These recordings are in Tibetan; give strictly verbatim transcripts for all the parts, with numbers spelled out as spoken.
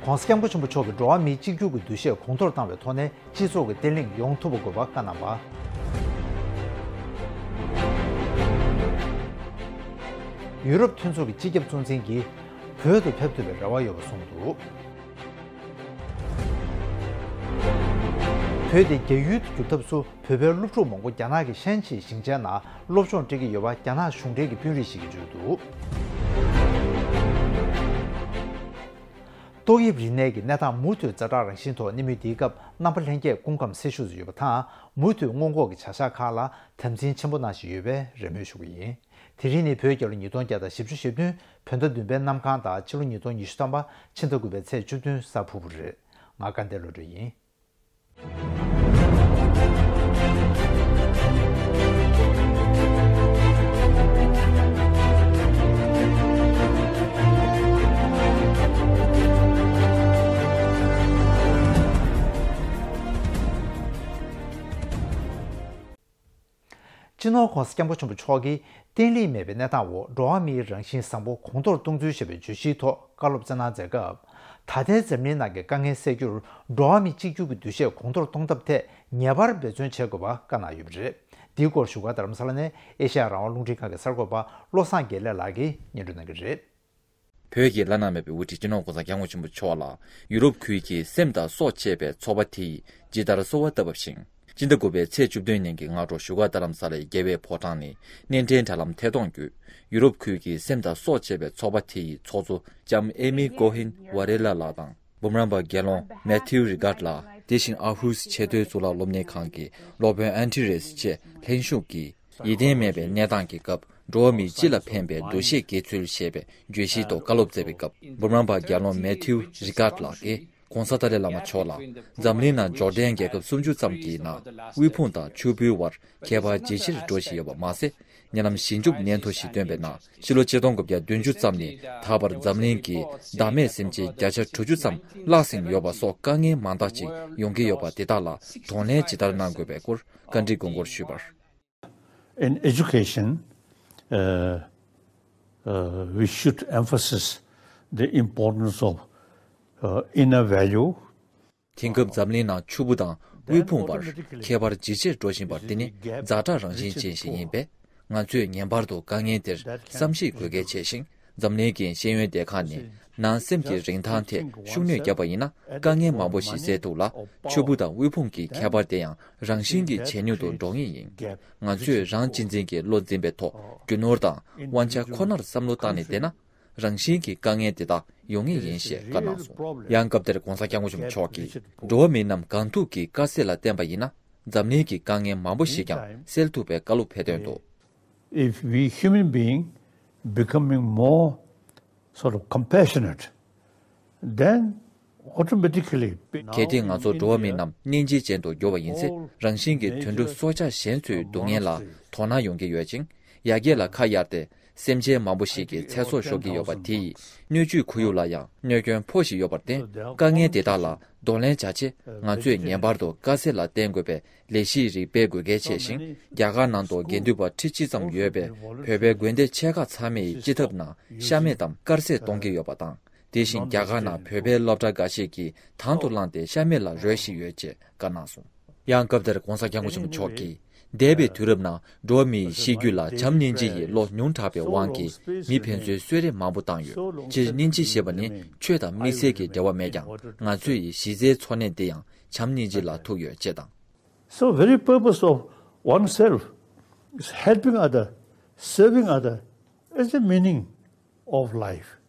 ༸གོང་ས་༸སྐྱབས་མགོན་ཆེན་པོ་མཆོག་གིས་འགྲོ་བ་མིའི་གཅིག་གྱུར་གྱི་འདུ་ཤེས་གོང་མཐོར་བཏང་བའི་ཐོག་ནས་སྤྱི་ཚོགས་ཀྱི་བརྟན་ལྷིང་ཡོང་ཐུབ་པ་དགོས་པ་བཀའ་གནང་བ། ཡུ་རོབ་མཐུན་ཚོགས་ཀྱི་སྤྱི་ཁྱབ་གཙོ་འཛིན་གྱིས་བོད་དུ་ཕེབས་ཐུབ་པའི་རེ་བ་ཡོད་པ་གསུངས་འདུག་བོད་དེ་རྒྱ་ཡུལ་དུ་གྱུར་ཐབས་སུ་བོད་པའི་སློབ་ཕྲུག་མང་པོ་རྒྱ་ནག་གི་ཤན་ཆེའི་ཞིང་ཆེན་ནང་སློབ་སྦྱོང་སྤྲད་ཀྱི་ཡོད་པ་རྒྱ་ནག་གཞུང་འབྲེལ་གྱི་དཔོན་རིགས་ཤིག་གིས་བརྗོད་འདུག་ཏོག་དབྱིབས་རིམས་ནད་ཀྱི་གནས་སྟངས་མུ་མཐུད་ཛ་དྲག་རང་བཞིན་ཐོག་གནས་མུས་འདིའི་སྐབས་རྣམ་པ་ལྷན་རྒྱས་སྐུ་ཁམས་བཟང་པོ་ཞིག་ཡོད་པ་དང་མུ་མཐུད་སྔོན་འགོག་གི་བྱ་གཞག་ཁག་ལ་དམ་འཛིན་ཆེན་པོ་གནང་བཞིན་ཡོད་པའི་རེ་སྨོན་ཞུ་གི་ཡིན། དེ་རིང་ནི་བོད་རྒྱལ་ལོ་ཉིས་སྟོང་བརྒྱ་དང་བཞི་བཅུ་ཞེ་བདུན་བོད་ཟླ་བདུན་པའི་གནམ་གང་དང་ཕྱི་ལོ་ཉིས་སྟོང་ཉི་ཤུ་ཐམ་པ་ཕྱི་ཟླ་དགུ་པའི་ཚེས་བཅུ་བདུན་གཟའ་ཕུར་བུ་རེད། ང་སྐལ་ལྡན་བློ་གྲོས་ཡིན། སྤྱི་ནོར་༸གོང་ས་༸སྐྱབས་མགོན་ཆེན་པོ་མཆོག་གིས་བརྟན་ལྷིང་མེད་པའི་གནས་སྟངས་འོག་འགྲོ་བ་མིའི་རང་བཞིན་བཟང་པོ་གོང་མཐོར་གཏོང་ཚུལ་ཞེས་པའི་བརྗོད་གཞིའི་ཐོག་བཀའ་སློབ་སྩལ་གནང་མཛད་སྐབས། ད་ལྟའི་འཛམ་གླིང་ནང་གི་དཀའ་ངལ་སེལ་རྒྱུར་འགྲོ་བ་མི་གཅིག་གྱུར་གྱི་འདུ་ཤེས་གོང་མཐོར་གཏོང་ཐབས་ཐད་ངེས་པར་འབད་བརྩོན་བྱེད་དགོས་པ་བཀའ་གནང་ཡོད་པ་རེད། འདིའི་སྐོར་བཞུགས་སྒར་རྡ་རམ་ས་ལ་ནས་ཨེ་ཤ་ཡ་རང་དབང་རླུང་འཕྲིན་ཁང་གི་གསར་འགོད་པ་བློ་བཟང་དགེ་ལེགས་ལགས་ཀྱིས་སྙན་སྒྲོན་གནང་གི་རེད། བོད་ཀྱི་བླ་ན་མེད་པའི་དབུ་ཁྲིད་སྤྱི་ནོར་༸གོང་ས་༸སྐྱབས་མགོན་ཆེན་པོ་མཆོག་ལ་ཡུ་རོབ་ཁུལ་གྱི་སེམས་དང་སྲོག་ཅེས་པའི་ཚོགས་པ་དེ་ཡིས་ཇི་ལྟར་གསོལ་བ་བཏབ་པ་བཞིན། སྤྱི་ཟླ་དགུ་པའི་ཚེས་བཅུ་བདུན་ཉིན་གྱི་སྔ་དྲོ་བཞུགས་སྒར་རྡ་རམ་ས་ལའི་རྒྱལ་བའི་ཕོ་བྲང་ནས་སྣེ་འདྲེན་དྲ་ལམ་ཐད་གཏོང་བརྒྱུད་ཡུ་རོབ་ཁུལ་གྱི་སེམས་དང་སྲོག་ཅེས་པའི་ཚོགས་པ་དེ་ཡི་ཚོགས་གཙོ་ལྕམ་ཨེ་མི་ཀོ་ཧིན་ཝ་རེ་ལ་ལགས་དང་འབུམ་རམས་པ་དགེ་སློང་མེ་ཐིའུ་རི་གྷར་ལགས། དེ་བཞིན་ཨར་ཧུས་ཆེས་མཐོའི་གཙུག་ལག་སློབ་གཉེར་ཁང་གི་སློབ་དཔོན་ཨན་ཏི་རེས་བཅས་ལྷན་ཞུགས་ཀྱིས། ཡིད་བརྟན་མེད་པའི་གནས་སྟངས་ཀྱི་སྐབས་འགྲོ་བ་མི་སྤྱི་ལ་ཕན་པའི་འདུ་ཤེས་བསྐྱེད་ཚུལ་ཞེས་པའི་བརྗོད་གཞིའི་ཐོག་བཀའ་སློབ་སྩལ་བའི་སྐབས་འབུམ་རམས་པ་རྒྱལ་བློན་མེ་ཐིའུ་རི་ཀཱད་ལགས་ཀྱིས་༸གོང་ས་ཏཱ་ལའི་བླ་མ་མཆོག་ལ་འཛམ་གླིང་ནང་འབྱོར་ལྡན་རྒྱལ་ཁབ་སུམ་ཅུ་ཙམ་གྱི་ནང་དབུལ་ཕོངས་དང་ཕྱུག་པོའི་དབར་ཁྱད་པར་ཇེ་ཆེར་འགྲོ་བཞིན་ཡོད་པ་མ་ཟད། ཉེ་ལམ་ཞིབ་འཇུག་སྙན་ཐོ་ཞིག་བཏོན་པའི་ནང་ཕྱི་ལོ་ཆིག་སྟོང་དགུ་བརྒྱ་བདུན་ཅུ་ཙམ་ནས་ད་བར་འཛམ་གླིང་གི་བདག་མེད་སེམས་ཅན་བརྒྱ་ཆ་དྲུག་ཅུ་ཙམ་བརླག་ཟིན་ཡོད་པ་སོགས་དཀའ་ངལ་མང་དག་ཅིག་ཡོང་གི་ཡོད་པ་དེ་དག་ལ་གདོང་ལེན་ཇི་ལྟར་གནང་དགོས་པའི་སྐོར་བཀའ་འདྲི་དགོངས་སྐོར་ཞུས་པར། In education, uh, uh, we should emphasize the importance of, uh, inner value. དེང་སྐབས་འཛམ་གླིང་ནང་ཕྱུག་པོ་དང་དབུལ་ཕོངས་བར་ཁྱད་པར་ཇེ་ཆེར་འགྲོ་བཞིན་པ་དེ་ནི་ཛ་དྲག་རང་བཞིན་ཅན་ཞིག་ཡིན་པས། ང་ཚོས་ངེས་པར་དུ་དཀའ་ངལ་དེར་བསམ་གཞིག་དགོས་གལ་ཆེ་ཞིང་། འཛམ་གླིང་གི་ཤེས་ཡོན་སྡེ་ཁག་ནས་ནང་སེམས་ཀྱི་རིན་ཐང་ཐད་ཤུགས་སྣོན་བརྒྱབ་པ་ཡིན་ན། དཀའ་ངལ་མང་པོ་ཞིག་སེལ་ཐུབ་ལ། ཕྱུག་པོ་དང་དབུལ་ཕོངས་ཀྱི་ཁྱད་པར་དེ་ཡང་རང་བཞིན་གྱིས་ཇེ་ཉུང་དུ་འགྲོ་ངེས་ཡིན། ང་ཚོས་རང་གཅེས་འཛིན་གྱི་བློ་འཛིན་པའི་ཐོག་རྒྱུ་ནོར་དང་དབང་ཆ་ཁོ་ནར་བསམ་བློ་བཏང་ནས་བསྡད་ན། རང་བཞིན་གྱིས་དཀའ་ངལ་དེ་དག་ཡོང་ངེས་ཡིན་ཞེས་བཀའ་གནང་སོང་། ཡང་སྐབས་དེར་༸གོང་ས་༸སྐྱབས་མགོན་ཆེན་པོ་མཆོག་གིས་འགྲོ་བ་མི་རྣམས་གང་ཐུབ་ཀྱིས་དཀའ་སེལ་ལ་བརྟེན་པ་ཡིན་ན། འཛམ་གླིང་གི་དཀའ་ངལ་མང་པོ་ཞིག་ཀྱང་སེལ་ཐུབ་པའི་བཀའ་སློབ་ཕེབས་དོན་དུ། If we human being becoming more sort of compassionate, then automatically གལ་ཏེ་ང་ཚོ་འགྲོ་བ་མི་རྣམས་སྙིང་རྗེ་ཅན་དུ་འགྱུར་བ་ཡིན་ཚེ། རང་བཞིན་གྱིས་དུད་འགྲོ་སྲོག་ཆགས་གཞན་ཚོའི་སྡུག་བསྔལ་ལ་དོ་སྣང་ཡོང་གི་ཡོད་ཅིང་། ཡར་རྒྱས་ལ་ཁ་གཡར་ཏེ། སེམས་ཅན་མང་པོ་ཞིག་གི་ཚེ་སྲོག་ཤོར་གྱི་ཡོད་པ་དེ་ཡིས་སྣོད་བཅུད་ཁོར་ཡུག་ལ་ཡང་གནོད་སྐྱོན་ཕོག་བཞིན་ཡོད་པར་བརྟེན། དཀའ་ངལ་དེ་དག་ལ་གདོང་ལེན་བྱ་ཆེད། ང་ཚོས་ངེས་པར་དུ་དཀའ་སེལ་ལ་བརྟེན་དགོས་པའི་ལས་གཞི་རིགས་སྤེལ་དགོས་གལ་ཆེ་ཞིང་། རྒྱ་གར་ནང་དུ་དགེ་འདུན་པ་ཁྲི་གཅིག་ཙམ་ཡོད་པའི་བོད་པའི་དགོན་སྡེ་ཆེ་ཁག་ཚང་མའི་སྤྱི་ཐབ་ནང་ཤ་མེད་དམ་དཀར་ཟས་གཏོང་གི་ཡོད་པ་དང་། དེ་བཞིན་རྒྱ་གར་ནང་བོད་པའི་སློབ་གྲྭ་འགའ་ཤས་ཀྱིས་དང་དུ་བླངས་ཏེ་ཤ་མེད་ལ་རོལ་བཞིན་ཡོད་ཅེས་བཀའ་གནང་སོང་། ཡང་སྐབས་དེར་༸གོང་ས་༸སྐྱབས་མགོན་ཆེན་པོ་མཆོག་གིས། འདས་པའི་དུས་རབས་ནང་འགྲོ་བ་མིའི་གཤིས་རྒྱུད་ལ་བྱམས་སྙིང་རྗེ་ཡི་བློ་ཉུང་དྲགས་པའི་དབང་གིས་མི་ཕན་ཚུན་གསོད་རེས་མང་པོ་བཏང་ཡོད། སྤྱིར་སྙིང་རྗེ་ཞེས་པ་ནི་ཆོས་དང་དམིགས་བསལ་གྱི་འབྲེལ་བ་མེད་ཀྱང་། ང་ཚོ་ཡི་གཞི་རྩའི་འཚོ་གནས་འདི་ཡང་བྱམས་སྙིང་རྗེ་ལ་ཐུག་ཡོད་ཅེས་དང་། So very purpose of oneself is helping other, serving other is the meaning of life.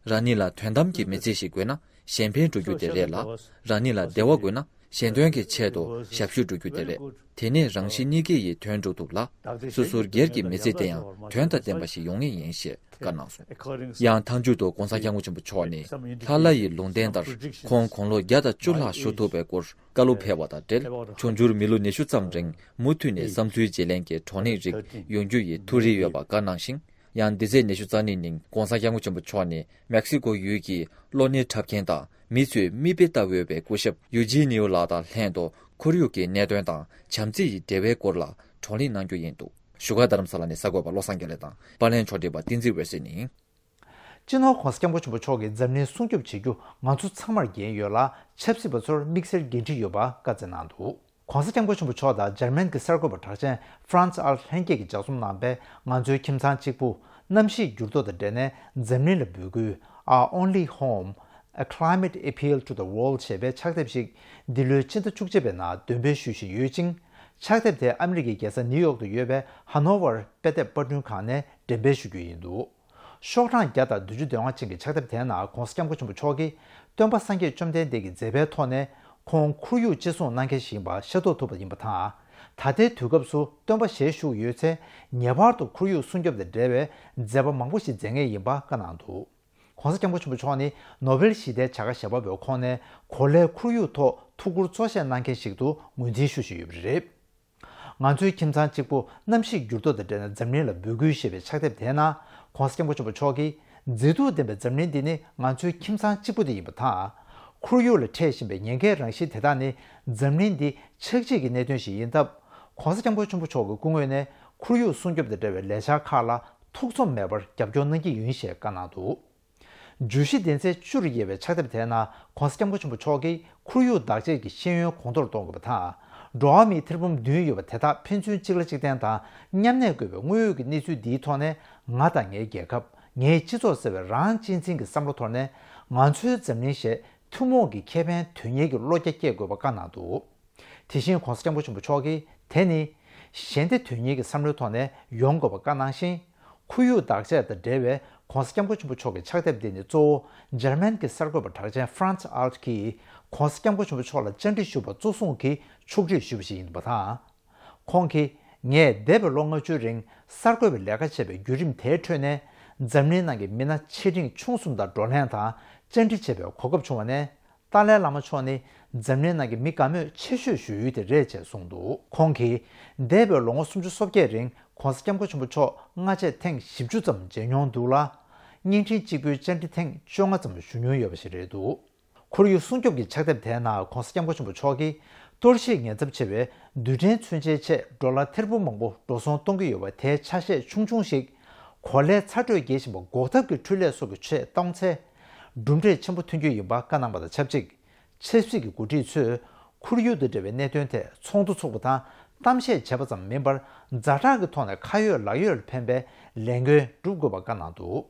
རང་ཉིད་ལ་དོན་དམ་གྱི་མི་ཚེ་ཞིག་དགོས་ན་གཞན་ཕན་སྒྲུབ་རྒྱུ་དེ་རེད་ལ། རང་ཉིད་ལ་བདེ་བ་དགོས་ན་གཞན་དོན་གྱི་ཆེད་དུ་ཞབས་ཞུ་སྒྲུབ་རྒྱུ་དེ་རེད། དེ་ནས་རང་གཞན་གཉིས་ཀའི་ཡི་དོན་སྒྲུབ་ཐུབ་ལ། སོ་སོར་སྒེར་གྱི་མི་ཚེ་དེ་ཡང་དོན་དང་ལྡན་པ་ཞིག་ཡོང་ངེས་ཡིན་ཞེས་བཀའ་གནང་སོང་། ཡང་མཐའ་མཇུག་ཏུ་༸གོང་ས་༸སྐྱབས་མགོན་ཆེན་པོ་མཆོག་ནས་ལྷ་བླ་ཡི་ལུང་བསྟན་ལྟར་ཁོང་དགུང་ལོ་བརྒྱ་དང་བཅུ་ལྷག་བཞུགས་ཐུབ་པའི་སྐོར་བཀའ་སློབ་ཕེབས་པ་དང་འབྲེལ། འབྱུང་འགྱུར་མི་ལོ་ཉི་ཤུ་ཙམ་རིང་མུ་མཐུད་ནས་བསམ་ཚུལ་བརྗེ་ལེན་གྱི་བགྲོ་གླེང་རིགས་ཡོང་རྒྱུ་ཡི་ཐུགས་རེ་ཡོད་པ་བཀའ་གནང་ཞིང་། ཡང་འདི་ཚེས་ཉི་ཤུ་རྩ་གཉིས་ཉིན་༸གོང་ས་༸སྐྱབས་མགོན་ཆེན་པོ་མཆོག་ནས་མེག་སི་ཀོ་ཡུལ་གྱི་གློ་ནད་འཁྲབ་མཁན་དང་མི་ཚོས་མིག་དཔེ་ལྟ་འོས་པའི་སྐུ་ཞབས་ཡུ་ཇི་ནིའུ་ལགས་དང་ལྷན་དུ་ཁོར་ཡུག་གི་གནད་དོན་དང་བྱམས་བརྩེ་ཡི་འབྲེལ་བའི་སྐོར་ལ་བགྲོ་གླེང་གནང་རྒྱུ་ཡིན་འདུག་བཞུགས་སྒར་རྡ་རམ་ས་ལ་ནས་གསར་འགོད་པ་བློ་བཟང་དགེ་ལེགས་དང་པར་ལེན་ཕྱོགས་སྒྲིག་པ་བསྟན་འཛིན་འོད་ཟེར་ནས། སྤྱི་ནོར་༧གོང་ས་༧སྐྱབས་མགོན་ཆེན་པོ་མཆོག་གིས་འཛམ་གླིང་སྲུང་སྐྱོབ་བྱེད་རྒྱུ་ང་ཚོ་ཚང་མར་འགན་ཡོད་ལ། ཆབ་སྲིད་པ་ཚོར་དམིགས་བསལ་འགན་འཁྲི་ཡོད་པ་བཀའ་སྩལ་གནང་འདུག ༸གོང་ས་༸སྐྱབས་མགོན་ཆེན་པོ་མཆོག་དང་འཇར་མན་གྱི་གསར་འགོད་པ་གྲགས་ཅན་Franz Alt ལྷན་རྒྱས་ཀྱིས་ལྗགས་རྩོམ་གནང་བའི་ང་ཚོའི་ཁྱིམ་ཚང་གཅིག་པུ། གནམ་གཤིས་འགྱུར་ལྡོག་དང་འབྲེལ་ནས་འཛམ་གླིང་ལ་འབོད་སྐུལ། Our Only Home, A Climate Appeal to the World ཞེས་པའི་ཕྱག་དེབ་ཞིག་འདི་ལོའི་ཕྱི་ཟླ་བཅུ་གཅིག་པའི་ནང་འདོན་སྤེལ་ཞུ་བཞིན་ཡོད་ཅིང་། ཕྱག་དེབ་དེ་ཨ་མི་རི་ཀའི་རྒྱལ་ས་ནིའུ་ཡོག་ཏུ་ཡོད་པའི་ཧ་ནོ་ཝར་དཔེ་དེབ་པར་སྐྲུན་ཁང་ནས་འགྲེམས་སྤེལ་ཞུ་རྒྱུ་ཡིན་འདུག་ཤོག་གྲངས་བརྒྱ་དང་བདུན་ཅུ་དོན་ལྔ་ཅན་གྱི་ཕྱག་དེབ་དེའི་ནང་༸གོང་ས་༸སྐྱབས་མགོན་ཆེན་པོ་མཆོག་གིས་སྟོན་པ་སངས་རྒྱས་བཅོམ་ལྡན་འདས་ཀྱི་མཛད་པའི་ཐོག་ནས་ཁོང་ཁོར་ཡུག་གཅེས་སྲུང་གནང་མཁན་ཞིག་ཡིན་པ་ཤེས་རྟོགས་ཐུབ་པ་ཡིན་པ་དང་། ད་ལྟའི་དུས་སྐབས་སུ་སྟོན་པ་ཞལ་བཞུགས་ཡོད་ཚེ་ངེས་པར་དུ་ཁོར་ཡུག་སྲུང་སྐྱོབ་དང་འབྲེལ་བའི་མཛད་པ་མང་པོ་ཞིག་མཛད་ངེས་ཡིན་པ་བཀའ་གནང་འདུག ༸གོང་ས་༸སྐྱབས་མགོན་ཆེན་པོ་མཆོག་ནི་ནོ་བེལ་ཞི་བདེའི་བྱ་དགའ་བཞེས་པ་པོའི་ཁོངས་ནས་གོ་ལའི་ཁོར་ཡུག་ཐོག་ཐུགས་ཁུར་གཙོ་ཆེ་གནང་མཁན་ཞིག་ཏུ་ངོས་འཛིན་ཞུ་བཞིན་ཡོད་པ་རེད། ང་ཚོའི་ཁྱིམ་ཚང་གཅིག་པུ་གནམ་གཤིས་འགྱུར་ལྡོག་དང་འབྲེལ་ནས་འཛམ་གླིང་ལ་འབོད་སྐུལ་ཞེས་པའི་ཕྱག་དེབ་དེའི་ནང་༸གོང་ས་༸སྐྱབས་མགོན་ཆེན་པོ་མཆོག་གིས་མཛེས་སྡུག་ལྡན་པའི་འཛམ་གླིང་འདི་ནི་ང་ཚོའི་ཁྱིམ་ཚང་གཅིག་པུ་དེ་ཡིན་པ་དང་། ཁོར་ཡུག་ལ་འཕྲད་བཞིན་པའི་ཉེན་ཁའི་རང་བཞིན་དེ་དག་ནི་འཛམ་གླིང་འདི་ཆགས་འཇིག་གི་གནད་དོན་ཞིག་ཡིན་སྟབས། ༸གོང་ས་༸སྐྱབས་མགོན་ཆེན་པོ་མཆོག་གི་སྐུ་ངོས་ནས་ཁོར་ཡུག་སྲུང་སྐྱོབ་དང་འབྲེལ་བའི་ལས་འཆར་ཁག་ལ་ཐུགས་འཚོམ་མེད་པར་རྒྱབ་སྐྱོར་གནང་གི་ཡིན་ཞེས་བཀའ་གནང་འདུག་བརྗོད་གཞི་སྡེ་ཚན་བཅུ་རུ་དབྱེ་བའི་ཕྱག་དེབ་དེའི་ནང་༸གོང་ས་༸སྐྱབས་མགོན་ཆེན་པོ་མཆོག་གིས་ཁོར་ཡུག་བདག་གཅེས་ཀྱི་ཤེས་ཡོན་གོང་མཐོར་གཏོང་དགོས་པ་དང་། འགྲོ་བ་མིའི་ཐེར་འབུམ་བདུན་ཡོད་པ་དེ་དག་ཕན་ཚུན་གཅིག་ལ་གཅིག་བརྟེན་དང་མཉམ་གནས་དགོས་པའི་དངོས་ཡོད་ཀྱི་གནས་ཚུལ་འདིའི་ཐོག་ནས་ང་དང་ངའི་རྒྱལ་ཁབ། ངའི་སྤྱི་ཚོགས་ཟེར་བའི་རང་གཅེས་འཛིན་གྱི་བསམ་བློ་དོར་ནས་ང་ཚོའི་འཛམ་གླིང་ཞེས་ཐུན་མོང་གི་ཁེ་ཕན་དོན་གཉེར་གྱི་བློ་རྒྱ་སྐྱེད་དགོས་པ་བཀའ་གནང་འདུག་དེ་བཞིན་༸གོང་ས་༸སྐྱབས་མགོན་ཆེན་པོ་མཆོག་གིས་དེ་ནི་གཞན་སྡེ་དོན་གཉེར་གྱི་བསམ་བློའི་ཐོག་ནས་ཡོང་དགོས་པ་བཀའ་གནང་ཞིང་། ཁོར་ཡུག་བདག་གཅེས་དང་འབྲེལ་བའི་༸གོང་ས་༸སྐྱབས་མགོན་ཆེན་པོ་མཆོག་གི་ཕྱག་དེབ་འདི་ནི་གཙོ་བོ་འཇར་མན་གྱི་གསར་འགོད་པ་གྲགས་ཅན་Franz Alt གིས་༸གོང་ས་༸སྐྱབས་མགོན་ཆེན་པོ་མཆོག་ལ་བཅར་འདྲི་ཞུས་པ་གཙོ་བཟུང་གིས་ཕྱོགས་སྒྲིག་ཞུས་པ་ཞིག་ཡིན་པ་དང་། ཁོང་གིས་ངས་འདས་པའི་ལོ་ལྔ་བཅུའི་རིང་གསར་འགོད་པའི་ལས་ཀ་བྱས་པའི་བརྒྱུད་རིམ་དེའི་ཁྲོད་ནས་འཛམ་གླིང་ནང་གི་མི་སྣ་ཆེ་འབྲིང་ཆུང་གསུམ་དང་བགྲོ་གླེང་དང་བཅར་འདྲི་བྱས་པའི་གོ་སྐབས་བྱུང་བ་ནས། ཏཱ་ལའི་བླ་མ་མཆོག་ནི་འཛམ་གླིང་ནང་གི་མི་དགའ་མོས་ཆེ་ཤོས་ཞུ་ཡུལ་དེ་རེད་ཅེས་གསུངས་འདུག་ཁོང་གིས་འདས་པའི་ལོ་ངོ་སུམ་ཅུ་སོ་བརྒྱད་རིང་༸གོང་ས་༸སྐྱབས་མགོན་ཆེན་པོ་མཆོག་སྔ་རྗེས་ཐེངས་བཞི་བཅུ་ཙམ་མཇལ་མྱོང་འདུག་ལ། བརྙན་འཕྲིན་གཅིག་པུའི་བཅར་འདྲི་ཐེངས་བཅོ་ལྔ་ཙམ་ཞུ་མྱོང་ཡོད་པ་ཞིག་རེད་འདུག་ཁོར་ཡུག་སྲུང་སྐྱོབ་ཀྱི་ཕྱག་དེབ་དེའི་ནང་༸གོང་ས་༸སྐྱབས་མགོན་ཆེན་པོ་མཆོག་གིས་གཏོར་བཤིག་ཉེན་ཚབས་ཆེ་བའི་རྡུལ་ཕྲན་མཚོན་ཆའི་ཆེད་ཌོ་ལར་ཐེར་འབུམ་མང་པོ་འགྲོ་སོང་གཏོང་གི་ཡོད་པ་དེའི་ཆ་ཤས་ཆུང་ཆུང་ཞིག་གོ་ལའི་ཚ་དྲོད་རྒྱས་བཞིན་པ་འགོག་ཐབས་ཀྱི་འཕྲུལ་ལས་སོགས་ཀྱི་ཆེད་གཏོང་ཚེ། གྲུབ་འབྲས་ཆེན་པོ་ཐོན་རྒྱུ་ཡིན་པ་བཀའ་གནང་བ་དང་ཆབས་ཅིག་ཆབ་སྲིད་ཀྱི་འགོ་ཁྲིད་ཚོས་ཁོར་ཡུག་དང་འབྲེལ་བའི་གནད་དོན་ཐད་ཚོགས་འདུ་ཚོགས་པ་དང་གཏམ་བཤད་བྱས་པ་ཙམ་མིན་པར། ཛ་དྲག་གི་ཐོག་ནས་ཁ་ཡོད་ལག་ཡོད་ལ་ཕན་པའི་ལས་འགན་སྒྲུབ་དགོས་པ་བཀའ་གནང་འདུག་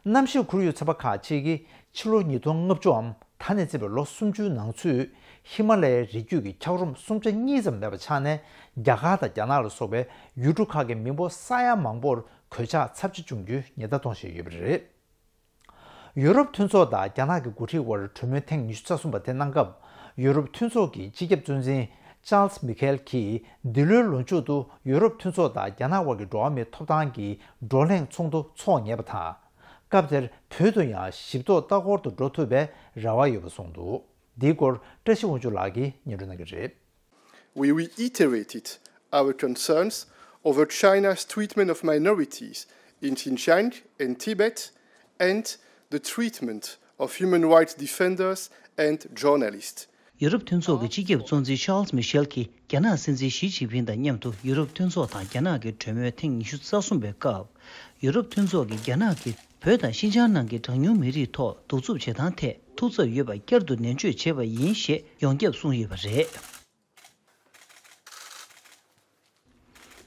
གནམ་གཤིས་ཁོར་ཡུག་ཚན་པ་ཁག་ཅིག་གིས་ཕྱི་ལོ་ཉིས་སྟོང་ལྔ་བཅུའམ་ད་ནས་བརྩིས་པའི་ལོ་སུམ་ཅུའི་ནང་ཚུད་ཧི་མ་ལ་ཡའི་རི་རྒྱུད་ཀྱི་འཁྱགས་རོམ་གསུམ་ཆ་གཉིས་ཙམ་མེད་པ་ཆགས་ནས། རྒྱ་གར་དང་རྒྱ་ནག་ལ་སོགས་པའི་ཡུལ་གྲུ་ཁག་གི་མི་འབོར་ས་ཡ་མང་པོར་གོད་ཆག་ཚབས་ཆེ་བྱུང་རྒྱུའི་ཉེན་བརྡ་གཏོང་བཞིན་ཡོད་པ་རེད། ཡུ་རོབ་མཐུན་ཚོགས་དང་རྒྱ་ནག་གི་འགོ་ཁྲིད་དབར་གྲོས་མོལ་ཐེངས་ཉི་ཤུ་རྩ་གསུམ་པ་དེ་གནང་སྐབས། ཡུ་རོབ་མཐུན་ཚོགས་ཀྱི་སྤྱི་ཁྱབ་གཙོ་འཛིན་ཅཱལ་སི་མི་ཁེལ་གྱིས་འདི་ལོའི་ལོ་མཇུག་ཏུ་ཡུ་རོབ་མཐུན་ཚོགས་དང་རྒྱ་ནག་དབར་གྱི་འགྲོ་བ་མིའི་ཐོབ་ཐང་གི་བགྲོ་གླེང་ཚོགས་འདུ་འཚོགས་ངེས་པ་དང་། སྐབས་དེར་བོད་དུ་ཡང་ཞིབ་རྟོག་ལྟ་སྐོར་དུ་འགྲོ་ཐུབ་པའི་རེ་བ་ཡོད་པ་གསུངས་འདུག་འདིའི་སྐོར་བཀྲ་ཤིས་དབང་ཕྱུག་ལགས་ཀྱིས་སྙན་སྒྲོན་གནང་གི་རེད། We reiterated our concerns over China's treatment of minorities in Xinjiang and Tibet and the treatment of human rights defenders and journalists. ཡུ་རོབ་མཐུན་ཚོགས་ཀྱི་སྤྱི་ཁྱབ་གཙོ་འཛིན་ཤཱལ་མི་ཤེལ་གྱིས་རྒྱ་ནག་སྲིད་འཛིན་ཞི་ཅིན་ཕིང་དང་མཉམ་དུ་ཡུ་རོབ་མཐུན་ཚོགས་དང་རྒྱ་ནག་གི་གྲོས་མོལ་ཐེངས་ཉི་ཤུ་རྩ་གསུམ་པའི་སྐབས། ཡུ་རོབ་མཐུན་ཚོགས་ཀྱིས་རྒྱ་ནག་གིས་བོད་དང་ཤིན་ཅང་ནང་གི་གྲངས་ཉུང་མི་རིགས་ཐོག་གདུག་རྩུབ་བྱེད་སྟངས་ཐད་ཐུགས་འཚབ་ཡོད་པ་བསྐྱར་དུ་ནན་བརྗོད་བྱས་པ་ཡིན་ཞེས་ཡོངས་ཁྱབ་གསུངས་ཡོད་པ་རེད།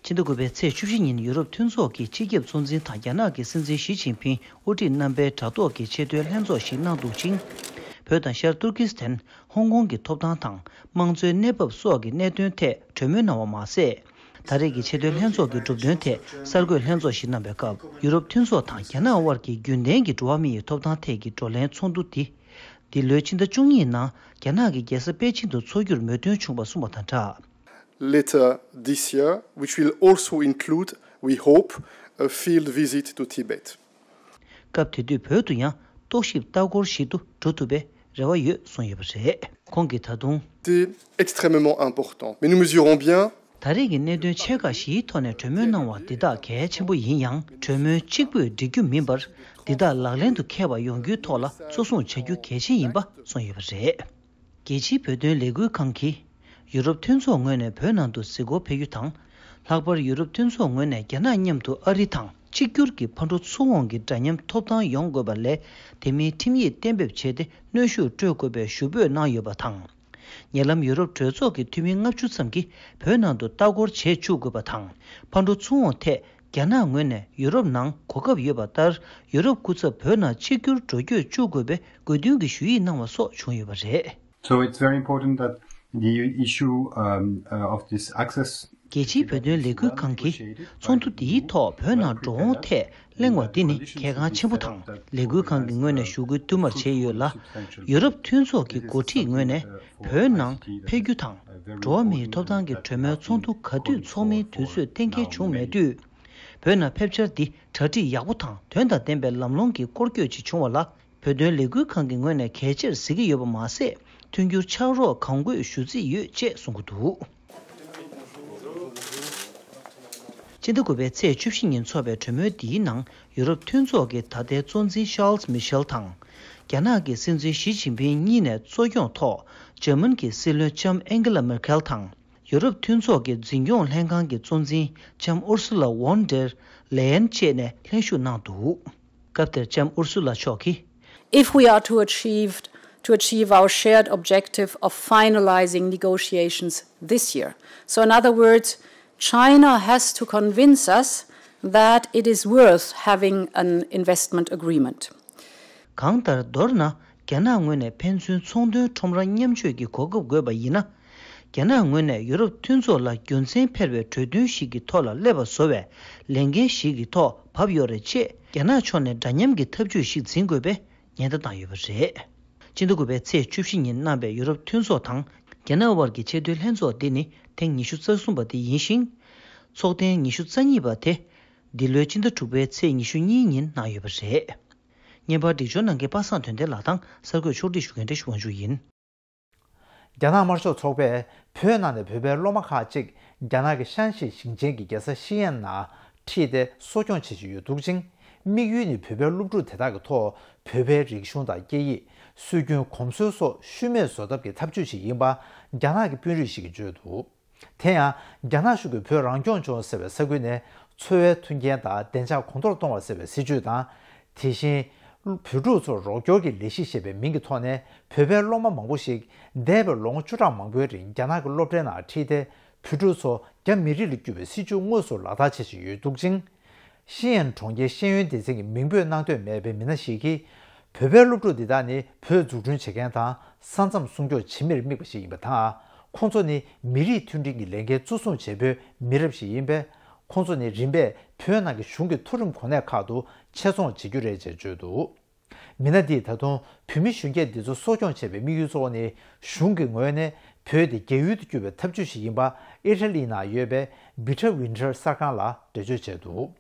ཕྱི་ཟླ་དགུ་པའི་ཚེས་བཅུ་བཞི་ཉིན་ཡུ་རོབ་མཐུན་ཚོགས་ཀྱི་སྤྱི་ཁྱབ་གཙོ་འཛིན་དང་རྒྱ་ནག་གི་སྲིད་འཛིན་ཞི་ཅིན་ཕིང་དབུ་ཁྲིད་རྣམ་པའི་དྲ་ཐོག་གི་ཆེས་མཐོའི་ལྷན་ཚོགས་ཤིག་གནང་འདུག་ཅིང་། བོད་དང་ཤར་ཏུར་ཀི་སི་ཐན། ཧོང་ཀོང་གི་ཐོབ་ཐང་དང་དམངས་གཙོའི་གནས་བབ་སོགས་ཀྱི་གནད་དོན་ཐད་གྲོས་མོལ་གནང་བ་མ་ཟད། ད་རེས་ཀྱི་ཆེས་མཐོའི་ལྷན་ཚོགས་ཀྱི་གྲུབ་དོན་ཐད་གསར་འགོད་ལྷན་ཚོགས་ཤིག་གནང་བའི་སྐབས། ཡུ་རོབ་མཐུན་ཚོགས་དང་རྒྱ་ནག་དབར་གྱི་རྒྱུན་ལྡན་གྱི་འགྲོ་བ་མི་ཡི་ཐོབ་ཐང་ཐད་ཀྱི་བགྲོ་གླེང་ཚོགས་འདུ་འདི། འདི་ལོའི་ཕྱི་ཟླ་བཅུ་གཉིས་ནང་རྒྱ་ནག་གི་རྒྱལ་ས་པེ་ཅིན་དུ་འཚོགས་རྒྱུར་མོས་མཐུན་བྱུང་བ་གསུངས་པ་དང་སྦྲགས། Later this year, which will also include, we hope, a field visit to Tibet. སྐབས་དེ་དུས་བོད་དུ་ཡང་རྟོག་ཞིབ་ལྟ་སྐོར་ཞིག་ཏུ་འགྲོ་ཐུབ་པའི་རེ་བ་ཡོད་གསུངས་ཡོད་པ་རེད། ཁོང་གིས་ད་དུང་། C'est extrêmement important, mais nous mesurons bien. ད་རེས་ཀྱི་གནད་དོན་ཆེ་ཁག་བཞིའི་ཐོག་ནས་གྲོས་མོལ་གནང་བ་འདི་དག་གལ་ཆེན་པོ་ཡིན་ཡང་། གྲོས་མོལ་གཅིག་པུས་འགྲིག་རྒྱུ་མིན་པར། འདི་དག་ལག་ལེན་དུ་འཁེལ་བ་ཡོང་རྒྱུའི་ཐོག་ལ་གཙོ་བཟུང་བྱ་རྒྱུ་གལ་ཆེན་ཡིན་པ་གསུངས་ཡོད་པ་རེད། རྒྱལ་སྤྱིའི་བོད་དོན་ལས་འགུལ་ཁང་གིས། ཡུ་རོབ་མཐུན་ཚོགས་ངོས་ནས་བོད་ནང་དུ་གཟིགས་སྐོར་ཕེབས་རྒྱུ་དང་། ལྷག་པར་ཡུ་རོབ་མཐུན་ཚོགས་ངོས་ནས་རྒྱ་ནག་མཉམ་དུ་ཨ་རི་དང་ གཅིག་གྱུར་གྱི་ཕར་འགྲོ་ཚུར་འོང་གི་འདྲ་མཉམ་ཐོབ་ཐང་ཡོང་དགོས་པ་ལས། དེ་མིན་ཁྲིམས་ཡིག་གཏན་འབེབས་བྱས་ཏེ་གནོན་ཤུགས་སྤྲོད་དགོས་པའི་ཞུ་འབོད་གནང་ཡོད་པ་དང་། ཉེ་ལམ་ཡུ་རོབ་གྲོས་ཚོགས་ཀྱི་འཐུས་མི་ལྔ་བཅུ་ཙམ་གྱིས་བོད་ནང་དུ་ལྟ་སྐོར་བྱེད་བཅུག་དགོས་པ་དང་། ཕར་འགྲོ་ཚུར་འོང་ཐད་རྒྱ་ནག་ངོས་ནས་ཡུ་རོབ་ནང་གོ་སྐབས་ཡོད་པ་ལྟར། ཡུ་རོབ་སྐུ་ཚབ་བོད་ནང་གཅིག་གྱུར་འགྲོ་སྐྱོད་བཅུག་དགོས་པའི་དགོས་འདུན་གྱི་ཞུ་ཡིག་གནང་བ་སོགས་བྱུང་ཡོད་པ་རེད། So it's very important that the issue um, uh, of this access རྒྱལ་སྤྱིའི་བོད་དོན་ལས་འགུལ་ཁང་གིས་ཚོགས་འདུ་འདིའི་ཐོག་བོད་ནང་འགྲོ་འོང་ཐད་གླེང་བ་འདི་ནི་གལ་འགངས་ཆེན་པོ་དང་། ལས་འགུལ་ཁང་གི་ངོས་ནས་ཞུ་སྐུལ་བསྟུད་མར་བྱས་ཡོད་ལ། ཡུ་རོབ་མཐུན་ཚོགས་ཀྱི་འགོ་ཁྲིད་ངོས་ནས་བོད་ནང་ཕེབས་རྒྱུ་དང་། འགྲོ་བ་མིའི་ཐོབ་ཐང་གི་གྲོས་མོལ་ཚོགས་འདུ་ག་དུས་འཚོགས་མིན་དུས་ཚོད་གཏན་འཁེལ་བྱུང་མེད་དུས། བོད་ནང་ཕེབས་འཆར་འདི་གྲ་སྒྲིག་ཡག་པོ་དང་དོན་དང་ལྡན་པའི་ལམ་ལྷོང་གི་སྐོར་སྐྱོད་ཅིག་བྱུང་བ་ལ། བོད་དོན་ལས་འགུལ་ཁང་གི་ངོས་ནས་གལ་ཆེར་གཟིགས་ཀྱི་ཡོད་པ་མ་ཟད། མཐུན་འགྱུར་ཕྱག་རོགས་གང་དགོས་ཞུ་རྩིས་ཡོད་ཅེས་གསུང་གི་འདུག་སྤྱི་ཟླ་དགུ་པའི་ཚེས་བཅུ་བཞི་ཉིན་འཚོགས་པའི་གྲོས་མོལ་འདིའི་ནང་ཡུ་རོབ་མཐུན་ཚོགས་ཀྱི་ད་ལྟའི་གཙོ་འཛིན་ཤཱལ་མི་ཤེལ་དང་། རྒྱ་ནག་གི་སྲིད་འཛིན་ཞི་ཅིན་ཕིང་གཉིས་ནས་གཙོ་སྐྱོང་ཐོག་འཇར་མན་གྱི་སྲིད་བློན་ལྕམ་ཨན་གྷི་ལ་མེར་ཁེལ་དང་། ཡུ་རོབ་མཐུན་ཚོགས་ཀྱི་འཛིན་སྐྱོང་ལྷན་ཁང་གི་གཙོ་འཛིན་ལྕམ་ཨུར་སུ་ལ་ཝོན་ཌེར་ལེ་ཡན་བཅས་ནས་ལྷན་ཞུགས་གནང་འདུག་སྐབས་དེར་ལྕམ་ཨུར་སུ་ལ་མཆོག་གིས། If we are to achieve to achieve our shared objective of finalizing negotiations this year. So in other words, China has to convince us that it is worth having an investment agreement. གང་ལྟར་མདོར་ན་རྒྱ་ནག་ངོས་ནས་ཕན་ཚུན་ཚོང་དོན་ཁྲོམ་ར་མཉམ་སྤྱོད་ཀྱི་གོ་སྐབས་དགོས་པ་ཡིན་ན། རྒྱ་ནག་ངོས་ནས་ཡུ་རོབ་མཐུན་ཚོགས་ལ་རྒྱུ་མཚན་འཕེར་བའི་གྲོས་མཐུན་ཞིག་གི་ཐོག་ལ་སླེབས་པ་བཟོ་བའི་ལས་འགན་ཞིག་གི་ཐོག་བབས་ཡོད་རེད་ཅེས། རྒྱ་ནག་ཕྱོགས་ནས་འདྲ་མཉམ་གྱི་ཐབས་ཇུས་ཤིག་འཛིན་དགོས་པའི་ཉེན་བརྡ་བཏང་ཡོད་པ་རེད། སྤྱི་ཟླ་དགུ་པའི་ཚེས་བཅུ་བཞི་ཉིན་གནང་བའི་ཡུ་རོབ་མཐུན་ཚོགས་དང་རྒྱ་ནག་དབར་གྱི་ཆེས་མཐོའི་ལྷན་ཚོགས་འདི་ནི་ཐེངས་ཉི་ཤུ་རྩ་གསུམ་པ་དེ་ཡིན་ཞིང་། ཚོགས་ཐེངས་ཉི་ཤུ་རྩ་གཉིས་པ་དེ་འདི་ལོའི་སྤྱི་ཟླ་དྲུག་པའི་ཚེས་ཉི་ཤུ་གཉིས་ཉིན་གནང་ཡོད་པ་རེད། བརྙན་པར་སྒྲིག་སྦྱོར་གནང་མཁན་པ་སངས་དོན་ལྡན་ལགས་དང་གསར་འགོད་ཕྱོགས་སྒྲིག་ཞུ་མཁན་བཀྲ་ཤིས་དབང་ཕྱུག་ཡིན། རྒྱ་ནག་དམར་ཤོག་ཚོགས་པས་བོད་ནང་ནས་བོད་པའི་སློབ་མ་ཁག་ཅིག་རྒྱ་ནག་གི་ཤན་ཤི་ཞིང་ཆེན་གྱི་རྒྱལ་ས་ཤི་ཡན་ནང་ཁྲིད་དེ་གསོ་སྐྱོང་བྱེད་བཞིན་ཡོད་འདུག་ཅིང་། དམིགས་ཡུལ་ནི་བོད་པའི་སློབ་ཕྲུག་དེ་དག་གི་ཐོག་བོད་པའི་རིག་གཞུང་དང་སྐད་ཡིག་སྲོལ་རྒྱུན་གོམས་སྲོལ་སོགས་ཤུལ་མེད་བཟོ་ཐབས་ཀྱི་ཐབས་ཇུས་ཤིག་ཡིན་པ་རྒྱ་ནག་གི་དཔོན་རིགས་ཤིག་གིས་བརྗོད་འདུག་དེ་ཡང་རྒྱ་ནག་གཞུང་གིས་བོད་རང་སྐྱོང་ལྗོངས་ཟེར་བའི་ས་ཁུལ་ནས་འཚོ་བའི་མཐུན་རྐྱེན་དང་བདེ་འཇགས་གོང་མཐོར་གཏོང་བ་ཟེར་བའི་སྲིད་ཇུས་དང་། དེ་བཞིན། བོད་ཕྲུག་ཚོར་རོགས་སྐྱོར་གྱི་ལས་གཞི་ཞེས་པའི་མིང་གི་ཐོག་ནས་བོད་པའི་སློབ་མ་མང་པོ་ཞིག་འདས་པའི་ལོ་ངོ་བཅུ་ཕྲག་མང་པོའི་རིང་རྒྱ་ནག་གི་སློབ་གྲྭའི་ནང་ཁྲིད་དེ་བོད་ཕྲུག་ཚོ་རྒྱ་མི་རིགས་ལ་བསྒྱུར་བའི་སྲིད་ཇུས་དངོས་སུ་ལག་བསྟར་བྱེད་བཞིན་ཡོད་འདུག་ཅིང་། ཤེས་ཡོན་གྲོང་ཁྱེར་ཤེས་ཡོན་སྡེ་ཚན་གྱི་མིང་འབོད་གནང་འདོད་མེད་པའི་མི་སྣ་ཞིག་གིས། བོད་པའི་སློབ་ཕྲུག་འདི་དག་ནི་བོད་འཛུགས་སྐྲུན་བྱེད་མཁན་དང་ས་མཚམས་སྲུང་སྐྱོབ་བྱེད་མིར་དམིགས་པ་ཞིག་ཡིན་པ་དང་། ཁོང་ཚོ་ནི་མི་རིགས་མཐུན་སྒྲིལ་གྱི་ལས་འགན་གཙོ་བཟུང་བྱེད་པོའི་མི་རབས་ཤིག་ཡིན་པས། ཁོང་ཚོ་ནི་རིམ་པས་བོད་ནང་གི་གཞུང་གི་མཐོ་རིམ་གོ་གནས་ཁག་ཏུ་ཆེད་རྫོང་བྱེད་རྒྱུ་རེད་ཅེས་བརྗོད་འདུག་མི་སྣ་འདིས་ད་དུང་བོད་མི་གཞོན་སྐྱེས་འདི་ཚོ་གསོ་སྐྱོང་བྱེད་པའི་དམིགས་ཡུལ་གཙོ་བོ་ནི་གཞུང་གི་ངོས་ནས་བོད་དེ་རྒྱལ་ཡུལ་དུ་བསྒྱུར་བའི་ཐབས་ཇུས་ཤིག་ཡིན་པ་ཨི་ཊ་ལི་ནང་ཡོད་པའི་བི་ཊ་ཝིན་ཊར་གསར་ཁང་ལ་འགྲེལ་བརྗོད་བྱས་འདུག་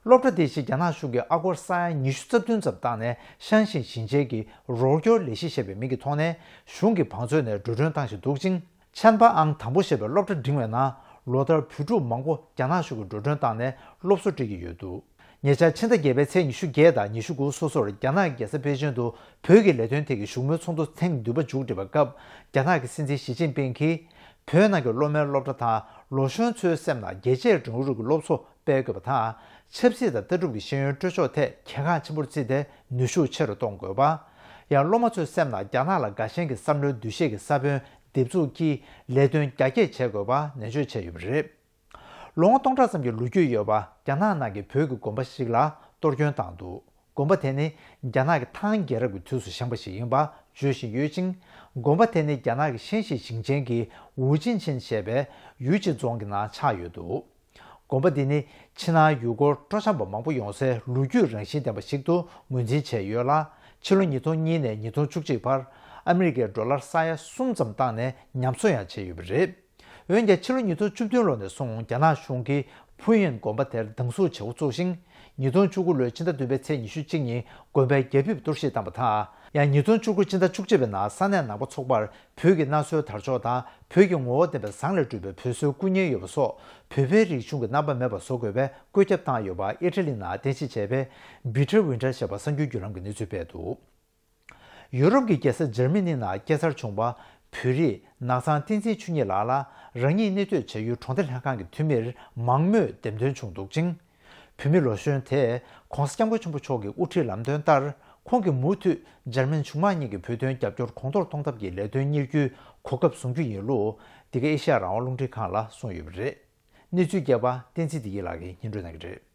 སློབ་གྲྭ་དེའི་ཕྱིར་རྒྱ་ནག་གཞུང་གིས་ཨ་སྒོར་ས་ཡ་ཉི་ཤུ་རྩ་བདུན་ཙམ་བཏང་ནས་ཤན་ཤིང་ཞིང་ཆེན་གྱི་རོགས་སྐྱོར་ལས་གཞི་ཞེས་པའི་མིང་གི་ཐོག་ནས་གཞུང་གི་བང་མཛོད་ནས་འགྲོ་གྲོན་བཏང་བཞིན་འདུག་ཅིང་། ཆན་པ་ཨང་དང་པོ་ཞེས་པའི་སློབ་གྲྭ་འབྲིང་བའི་ནང་ལོ་ལྟར་བོད་ཕྲུག་མང་པོ་རྒྱ་ནག་གཞུང་གིས་འགྲོ་གྲོན་བཏང་ནས་སློབ་གསོ་སྤྲད་ཀྱི་ཡོད་འདུག་ཉེ་ཆར་ཕྱི་ཟླ་བརྒྱད་པའི་ཚེས་ཉི་ཤུ་བརྒྱད་དང་ཉི་ཤུ་དགུ་སོ་སོར་རྒྱ་ནག་གི་རྒྱལ་ས་པེ་ཅིང་དུ་བོད་ཀྱི་ལས་དོན་ཐད་ཀྱི་བཞུགས་མོལ་ཚོགས་འདུ་ཐེངས་བདུན་པ་མཇུག་བསྒྲིལ་བའི་སྐབས་རྒྱ་ནག་གི་སྲིད་འཛིན་ཞི་ཅིན་ཕིང་གིས། བོད་ནང་གི་སློབ་མའི་སློབ་གྲྭ་དང་ལོ་གཞོན་ཚོའི་སེམས་ནང་རྒྱལ་གཅེས་རིང་ལུགས་ཀྱི་སློབ་གསོ་སྤེལ་དགོས་པ་དང་། ཆབ་སྲིད་དང་ལྟ་གྲུབ་ཀྱི་ཤེས་ཡོན་སྤྲོད་ཕྱོགས་ཐད་གལ་འགངས་ཆེན་པོར་བརྩིས་ཏེ་ནུས་ཤུགས་ཆེ་རུ་གཏོང་དགོས་པ། ཡང་སློབ་མ་ཚོའི་སེམས་ནང་རྒྱ་ནག་ལ་དགའ་ཞེན་གྱི་བསམ་བློའི་འདུ་ཤེས་ཀྱི་ས་བོན་འདེབས་འཛུགས་ཀྱིས་ལས་དོན་རྒྱ་སྐྱེད་བྱེད་དགོས་པ་ནན་བརྗོད་བྱས་ཡོད་པ་རེད། ལོ་ངོ་སྟོང་ཕྲག་ཙམ་གྱི་ལོ་རྒྱུས་ཡོད་པ་རྒྱ་ནག་ནང་གི་བོད་ཀྱི་དགོན་པ་ཞིག་ལ་གཏོར་སྐྱོན་བཏང་འདུག་དགོན་པ་དེ་ནི་རྒྱ་ནག་གི་ཐང་རྒྱལ་རབས་ཀྱི་དུས་སུ་བཞེངས་པ་ཞིག་ཡིན་པ་བརྗོད་བཞིན་ཡོད་ཅིང་། དགོན་པ་དེ་ནི་རྒྱ་ནག་གི་ཤན་ཤི་ཞིང་ཆེན་གྱི་ཝུ་ཅིན་ཆིན་ཞེས་པའི་ཡུས་ཅི་རྫོང་གི་ནང་ཆགས་ཡོད་འདུག་དགོན་པ་འདི་ནི་ཕྱི་ནང་ཡུལ་སྐོར་སྤྲོ་འཆམ་པ་མང་པོ་ཡོང་སའི་ལོ་རྒྱུས་རང་བཞིན་ལྡན་པ་ཞིག་ཏུ་ངོས་འཛིན་བྱས་ཡོད་ལ། ཕྱི་ལོ་ཉིས་སྟོང་གཉིས་ནས་ཉིས་སྟོང་བཅུ་གཅིག་བར་ཨ་མི་རི་ཀའི་ཌོ་ལར་ས་ཡ་གསུམ་ཙམ་བཏང་ནས་ཉམས་གསོ་ཡང་བྱས་ཡོད་པ་རེད། འོན་ཀྱང་ཕྱི་ལོ་ཉིས་སྟོང་བཅུ་བདུན་ལོ་ནས་བཟུང་རྒྱ་ནག་གཞུང་གིས་ཕུའུ་ཡན་དགོན་པ་དེར་སྡང་ཟུག་བྱེད་འགོ་བཙུགས་ཤིང་། ཉིས་སྟོང་བཅུ་དགུ་ལོའི་ཕྱི་ཟླ་བདུན་པའི་ཚེས་ཉི་ཤུ་གཅིག་ཉིན་དགོན་པའི་རྒྱ་ཕིབས་གཏོར་བཤིག་བཏང་པ་དང་། ཡང་ཉིས་སྟོང་བཅུ་དགུ་ཕྱི་ཟླ་བཅུ་གཅིག་པའི་ནང་ས་གནས་ནང་པ་ཚོགས་པར་བོད་ཀྱི་གནའ་སྲོལ་དར་ཕྱོགས་དང་བོད་ཀྱི་ངོ་བོ་ལྡན་པའི་ཟངས་ལས་གྲུབ་པའི་བོད་སྲོལ་སྐུ་བརྙན་ཡོད་པ་སོགས་བོད་པའི་རིག་གཞུང་གི་རྣམ་པ་མེད་པ་བཟོ་དགོས་པའི་བཀོད་ཁྱབ་བཏང་ཡོད་པ་ཨི་ཊ་ལི་ནང་རྟེན་གཞི་བྱས་པའི་བི་ཊར་ཝིན་ཊར་ཞེས་པ་གསར་འགྱུར་བརྒྱུད་ལམ་གྱིས་གནས་ཚུལ་སྤེལ་འདུག་ཡུ་རོབ་ཀྱི་རྒྱལ་ས་འཇར་མ་ནི་ནང་སྐྱེས་འཚར་བྱུང་བ་བོད་རིགས་ནགས་ཚང་བསྟན་འཛིན་ཆོས་ཉིད་ལགས་ལ་རང་ཉིད་གནས་སྡོད་བྱ་ཡུལ་གྲོང་སྡེ་ལྷན་ཁང་གི་འཐུས་མིར་མང་མོས་འདེམས་ཐོན་བྱུང་འདུག་ཅིང་། བོད་མི་ལོ་གཞོན་དེས་༸གོང་ས་༸སྐྱབས་མགོན་ཆེན་པོ་མཆོག་གི་དབུ་ཁྲིད་ལམ་སྟོན་ལྟར། ཁོང་གིས་མུ་མཐུད་འཇར་མན་གཞུང་མང་གཉིས་ཀྱི་བོད་དོན་རྒྱབ་སྐྱོར་གོང་མཐོར་གཏོང་ཐབས་ཀྱི་ལས་དོན་གཉེར་རྒྱུའི་གོ་སྐབས་བཟུང་རྒྱུ་ཡིན་ལུགས། འདི་ག་ཨེ་ཤེ་ཡ་རང་དབང་རླུང་འཕྲིན་ཁང་ལ་གསུངས་ཡོད་པ་རེད། གནས་ཚུལ་རྒྱས་པ་བསྟན་འཛིན་བདེ་སྐྱིད་ལགས་ཀྱིས་སྙན་སྒྲོན་གནང་གི་རེད།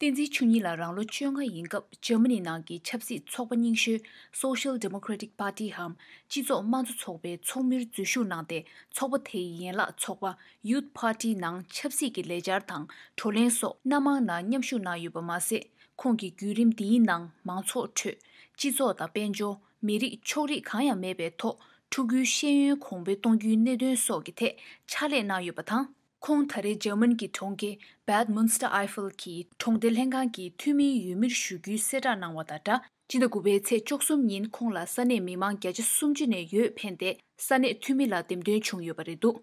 བསྟན་འཛིན་ཆོས་ཉིད་ལགས་རང་ལོ་བཅོ་ལྔ་ཡིན་སྐབས་འཇར་མ་ནི་ནང་གི་ཆབ་སྲིད་ཚོགས་པ་རྙིང་ཤོས་Social Democratic Party འམ་སྤྱི་ཚོགས་དམངས་གཙོ་ཚོགས་པའི་ཚོགས་མིར་འཛུལ་ཞུགས་གནང་སྟེ། ཚོགས་པ་དེའི་ཡན་ལག་ཚོགས་པ་Youth Party ནང་ཆབ་སྲིད་ཀྱི་ལས་འཆར་དང་བགྲོ་གླེང་སོགས་སྣ་མང་ནང་མཉམ་ཞུགས་གནང་ཡོད་པ་མ་ཟད། ཁོང་གིས་བརྒྱུད་རིམ་འདིའི་ནང་མང་ཚོགས་ཁྲོད་སྤྱི་ཚོགས་དང་དཔལ་འབྱོར། མི་རིགས་ཕྱོགས་རིས་གང་ཡང་མེད་པའི་ཐོག་ཕྲུ་གུའི་ཤེས་ཡོན་གོང་འཕེལ་གཏོང་རྒྱུའི་གནད་དོན་སོགས་ཀྱི་ཐད་ཕྱག་ལས་གནང་ཡོད་པ་དང་། ཁོང་ད་རེས་འཇར་མན་གྱི་གྲོང་ཁྱེར་Bad Münstereifel གྱི་གྲོང་སྡེ་ལྷན་ཁང་གི་འཐུས་མིའི་འོས་མིར་ཞུགས་རྒྱུའི་གསལ་བསྒྲགས་གནང་བ་དང་སྦྲགས། སྤྱི་ཟླ་དགུ་པའི་ཚེས་བཅུ་གསུམ་ཉིན་ཁོང་ལ་ས་གནས་མི་མང་བརྒྱ་ཆ་སུམ་ཅུ་ནས་ཡོད་ཕེབས་ཏེ། ས་གནས་འཐུས་མི་ལ་འདེམས་ཐོན་བྱུང་ཡོད་པ་རེད་འདུག་